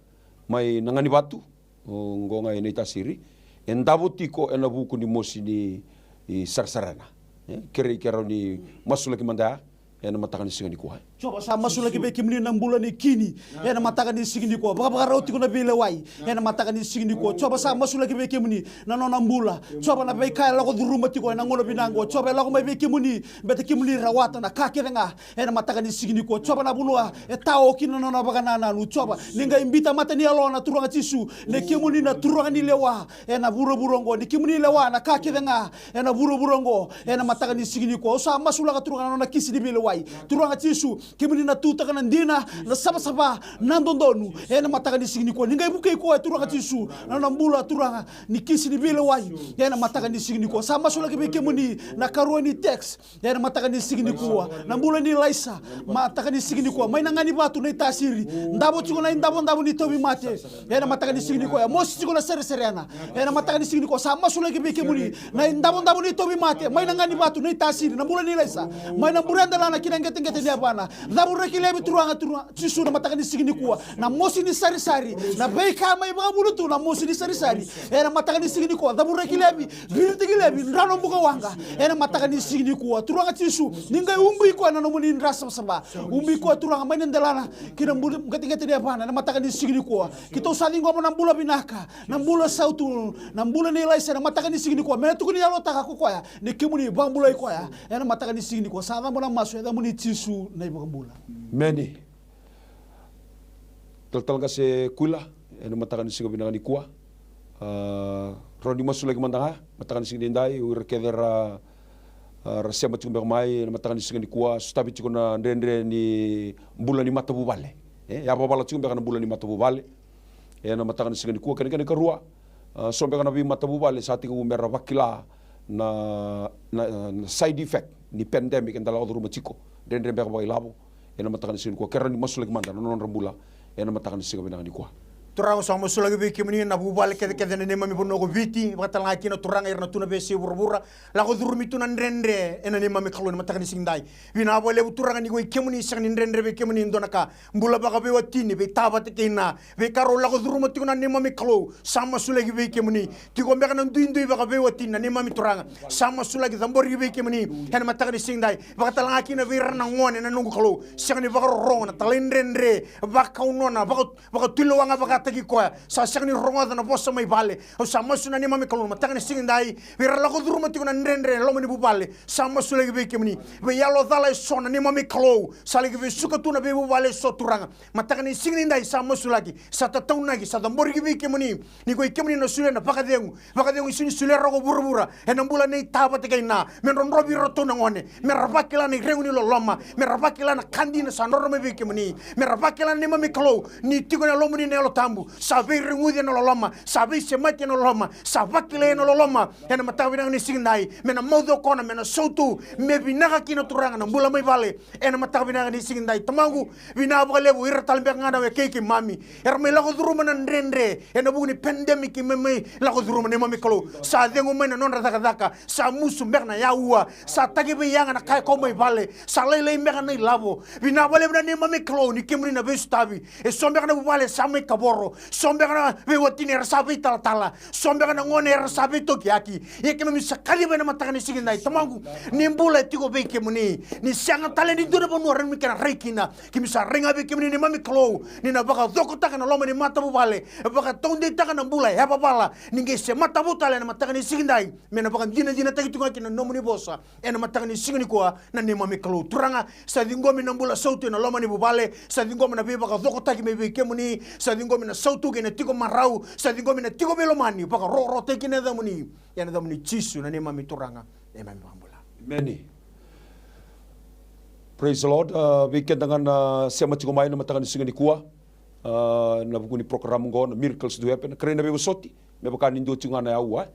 mai Naganivatu, o, qo ga e Naitasiri, e davo tiko ena vuku ni mosi ni, i, sarasarana. E, kerei ke rawa ni masulaki mada ya ena mataka ni siga nikua. Jiova, sa masulaki vei kemuni na bula nei Kini ena mataka ni siga nikua. Vakavakarau tiko na veilewai ena mataka ni siga nikua. Jiova, sa masulaki vei kemuni na nona bula. Jiova, na veika e lako curuma tiko ena gauna vinaka qo, Jiova, e lako mai vei kemuni, baleta kemuni rawata na ka kece ga ena mataka ni siga nikua. Jiova, na vanua e tao kina na nona vakanananu, Jiova, ni qai biuta mata ni yalona, Turaga Jisu, ni kemuni na Turaga ni lewa ena vuravura oqo, ni kemuni lewa na ka kece ga ena vuravura oqo. Ena mataka ni siga nikua, au sa masulaka, Turaga, na nona kisi ni veilewai. Turaga Jisu, kemuni na tutaka na dina, na savasava, na dodonu. Ena mataka ni siga nikua, ni qai vukei koya, Turaga Jisu, na nona bula, Turaga, ni kisi ni veilewai. Ena mataka ni siga nikua, sa masulaki vei kemuni na ikarua ni text. Ena mataka ni siga nikua, na bula nei Laisa, mataka ni siga nikua, mai Naganivatu, Naitasiri, davo tiko na idavodavo ni tauvimate. Ena mataka ni siga nikua, e mosi tiko na sereserena. Ena mataka ni siga nikua, sa masulaki vei kemuni na idavodavo ni tauvimate mai Naganivatu, Naitasiri, na bula nei Laisa, mai Naburedelana ki na qeteqete ni yavana. Cavuraki laivi, Turaga, Turaga Jisu, na mataka ni siga nikua, na mosi ni sarisari, na veika mai vakavuna tu na mosi ni sarisari. Ena mataka ni siga nikua, cavuraki laivi, viritaki laivi, dra na bukawaqa. Ena mataka ni siga nikua, Turaga Jisu, ni qai ubi koya na nomuni dra savasava. Ubi koya, Turaga, mai na delana ki na bula, qeteqete ni yavana, ena mataka ni siga nikua. Keitou sa ciqoma na bula vinaka, na bula sautu, na bula nei Laisa, ena mataka ni siga nikua, me na tukuni yalotaka ko koya ni kemuni vakabulai koya. Ena mataka ni siga nikua, sa cabo na masu ena yacamuni Jisu na iVakabula. Emeni. Talatala qase Kuila, ena mataka ni siga vinaka nikua. A, rawa ni masulaki mada ga mataka ni siga nidai, o ira kece ra, a, ra sema tiko beka mai ena mataka ni siga nikua, sotavi tiko na dredre ni bula ni matavuvale. E, yavavala tiko beka na bula ni matavuvale ena mataka ni siga nikua. Kena, kena ikarua, a, so beka na veimatavuvale sa tekivu me ra vakila na, na, na side effect ni pandemic eda lako curuma tiko. Dredre beka vakailavo ena mataka ni siga nikua, ke rawa ni masulaki mada na nodra bula ena mataka ni siga vinaka nikua. Turaga, au sa masulaki vei kemuni na vuvale kecekece ena neimami vanua ko Viti, vakatalega kina, Turaga, ira na tu na veiyasai vuravura, lako curumi tu na dredre ena neimami Kalou ena mataka ni siga nidai. Vinaka vakalevu, Turaga, ni ko i kemuni, sega ni dredre vei kemuni e dua na ka. Bula vakaveiwatini, veitavata kei na veika rau lako curuma tiko na neimami Kalou, sa masulaki vei kemuni. Tiko beka na duidui vakaveiwatini na neimami Turaga, sa masulaki, caboraki vei kemuni ena mataka ni siga nidai. Vakatalega kina vei ira na gone, na noqu Kalou, sega ni vakarorogo, na talaidredre, vakaunona, vaka, vakatulewa ga vakataki koya, sa sega ni rogoca na vosa mai vale. Au sa masu na neimami Kalou na mataka ni siga nidai, vei ira lako curuma tiko na dredre e loma ni vuvale, sa masulaki vei kemuni. Veiyalo cala eso na neimami Kalou, sa laki veisuka tu na veivuvale eso, Turaga, mataka ni siga nidai sa masulaki, sa tataunaki, sa caboraki vei kemuni. Ni ko i kemuni na solia na vakacegu, vakacegu e sega ni solia rawa ko vuravura, ena bula nei Ta vata kei Na, me drodrovi iratou na gone, me ra vakila na iregu ni loloma, me ra vakila na ka dina sa drodro mai vei kemuni, me ra vakila na neimami Kalou ni tiko ena lomamuni na Yalo Tabu, sa veireguci ena loloma, sa veisemati ena loloma, sa vakilai ena loloma. Ena mataka vinaka ni siga nidai, me na maucokona, me na sautu, me vinaka kina, Turaga, na bula mai vale. Ena mataka vinaka ni siga nidai, Tamaqu, vinaka vakalevu, ira tale beka ga na wekei keimami era mai lako curuma na dredre ena vuku ni pandemic, me mai lako curuma, neimami Kalou. Sa cegu mai na nodra cakacaka, sa musu beka na yaua, sa taki veiyaga na ka e kau mai vale, sa lailai beka na ilavo. Vinaka vakalevu na neimami Kalou ni kemuni na veisotavi. Eso beka na vuvale sa mai kavoro. So beka na veiwatini era sa veitalatala. So beka na gone era sa veitokiyaki. Ia keimami sa kaciva ena mataka ni siga edai, Tamaqu, ni bula e tiko vei kemuni. Ni sega tale ni dua na vanua e rawa ni kena rai kina. Keimami sa rai ga vei kemuni neimami Kalou, ni na vakacokotaka na loma ni matavuvale, vakataudeitaka na bula e yavavala. Ni qai se matavu tale ena mataka ni siga edai, me na vakadinadinataki tu ga kina na nomuni vosa. Ena mataka ni siga nikua, na neimami Kalou Turaga, sa ciqomi na bula sautu ena loma ni vuvale, sa ciqomi na veivakacokotaki mai vei kemuni, sa ciqomi na sautu kei na tiko marau, sa ciqomi na tiko veilomani, vakarokorokotaki kina na yacamuni. Ena yacamuni Jisu na neimami Turaga, neimami Vakabula. Emeni. Praise the Lord. Ah, vei keda ga na sema tiko mai na mataka ni siga nikua, ah, na vuku ni program oqo na Miracles Do Happen, kerea na veivosoti. Me vaka ni dua tiko ga na aua,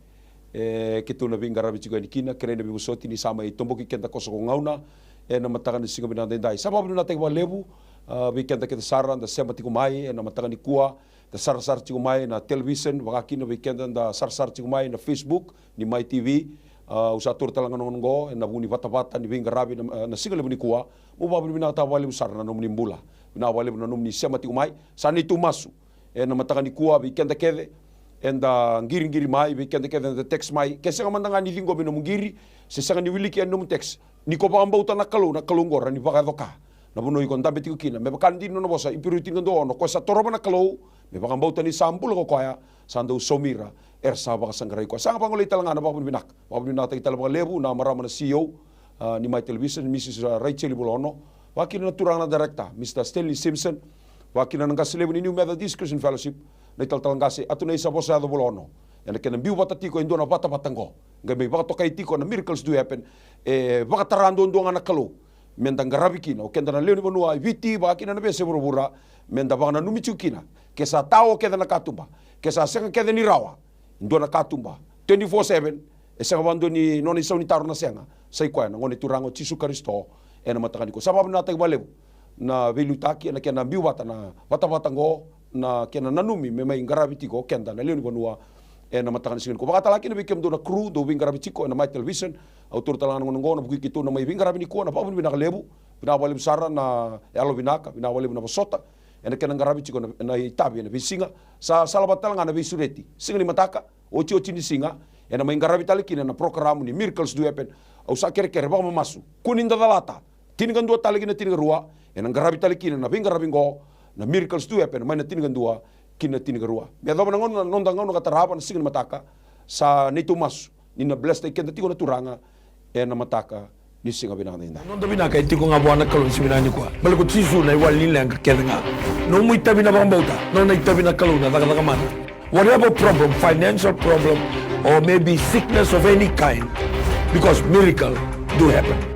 e, keitou na veiqaravi tiko yani kina, kerea na veivosoti ni sa mai toboki keda koso ko gauna ena mataka ni siga vinaka edaidai. Sa vakavinavinakataki vakalevu, ah, vei keda kece sara da sema tiko mai ena mataka nikua, da sarasara tiko mai na television, vaka kina vei keda da sarasara tiko mai na Facebook ni Mai T V. Ah, au sa taura tale ga na gauna oqo ena vuku ni vatavata ni veiqaravi na, ah, na siga levu nikua. Meu vakavinavinakataka vakalevu sara na nomuni bula. Vinaka vakalevu na nomuni sema tiko mai. Sa neitou masu ena mataka nikua vei keda kece eda qiriqiri mai, vei keda kece eda text mai. Ke sega mada ga ni ciqomi nomu qiri, se sega ni wiliki yani nomu text, ni ko vakabauta na Kalou, na Kalou oqo rawa ni vakayaco-ka na vanua iko dabe tiko kina. Me vaka dina na nona vosa, Iperiu tinikadua ono, ko sa torova na Kalou, me vakabauta ni sa bula ko koya, sa dau saumi ira era sa vakasaqarai koya. Sa qai vakagolei tale ga na vakavinavinaka. Vakavinavinakataki tale vakalevu na marama na C E O, ah, ni Mai Television, Mrs, ah, Raicheli Vulaono. Vaka kina na turaga na director, Mr Stanley Simpson. Vaka kina na qase levu ni New Methodist Christian Fellowship, na italatala qase Atunaisa Vosayaco Vulaono. Ena kena biu vata tiko e dua na vatavata oqo, qai mai vakatokai tiko na Miracles Do Happen. E vakatara duadua ga na Kalou meda qaravi kina, o keda na lewe ni vanua e Viti, vaka kina na veiyasai vuravura, meda vakananumi tiko kina. Ke sa tao kece na katuba, ke sa sega kece ni rawa e dua na katuba twenty-four seven, e sega vakadua ni nona isau ni taro na sega. Sa i koya na Gone Turaga o Jisu Karisito. Ena mataka nikua sa vakavinavinakataki vakalevu na veiliutaki ena kena biu vata na vatavata oqo, na kena nanumi me mai qaravi tiko o keda na lewe ni vanua ena mataka ni siga nikua. Vakatalega kina vei kemudou na crew dou veiqaravi tiko ena Mai Television. Au taura tale ga na gauna oqo ena vuku i keitou na mai veiqaravi nikua, na vakavinavinaka levu. Vinaka vakalevu sara na yalovinaka, vinaka vakalevu na vosota ena kena qaravi tiko na, na itavi ena veisiga. Sa salavata tale ga na veisureti siga ni mataka, otioti ni siga, ena mai qaravi tale kina na program ni Miracles Do Happen. Au sa kerekere vakamamasu, kua ni da calata, tinikadua tale ki na tinikarua, ena qaravi tale kina na veiqaravi oqo, na Miracles Do Happen, mai na tinikadua ki na tinikarua. Me yacova na gauna, na noda gauna ka tarava na siga ni mataka, sa neitou masu ni na blesstaki keda tiko na Turaga ena mataka ni siga vinaka edaidai. Noda vinaka e tiko ga vua na Kalou ni siga vinaka nikua. Baleta ko Jisu na iwali ni leqa kece ga. Nomu itavi na vakabauta, nona itavi na Kalou na cakacaka mana. Whatever problem, financial problem, or maybe sickness of any kind, because miracle do happen.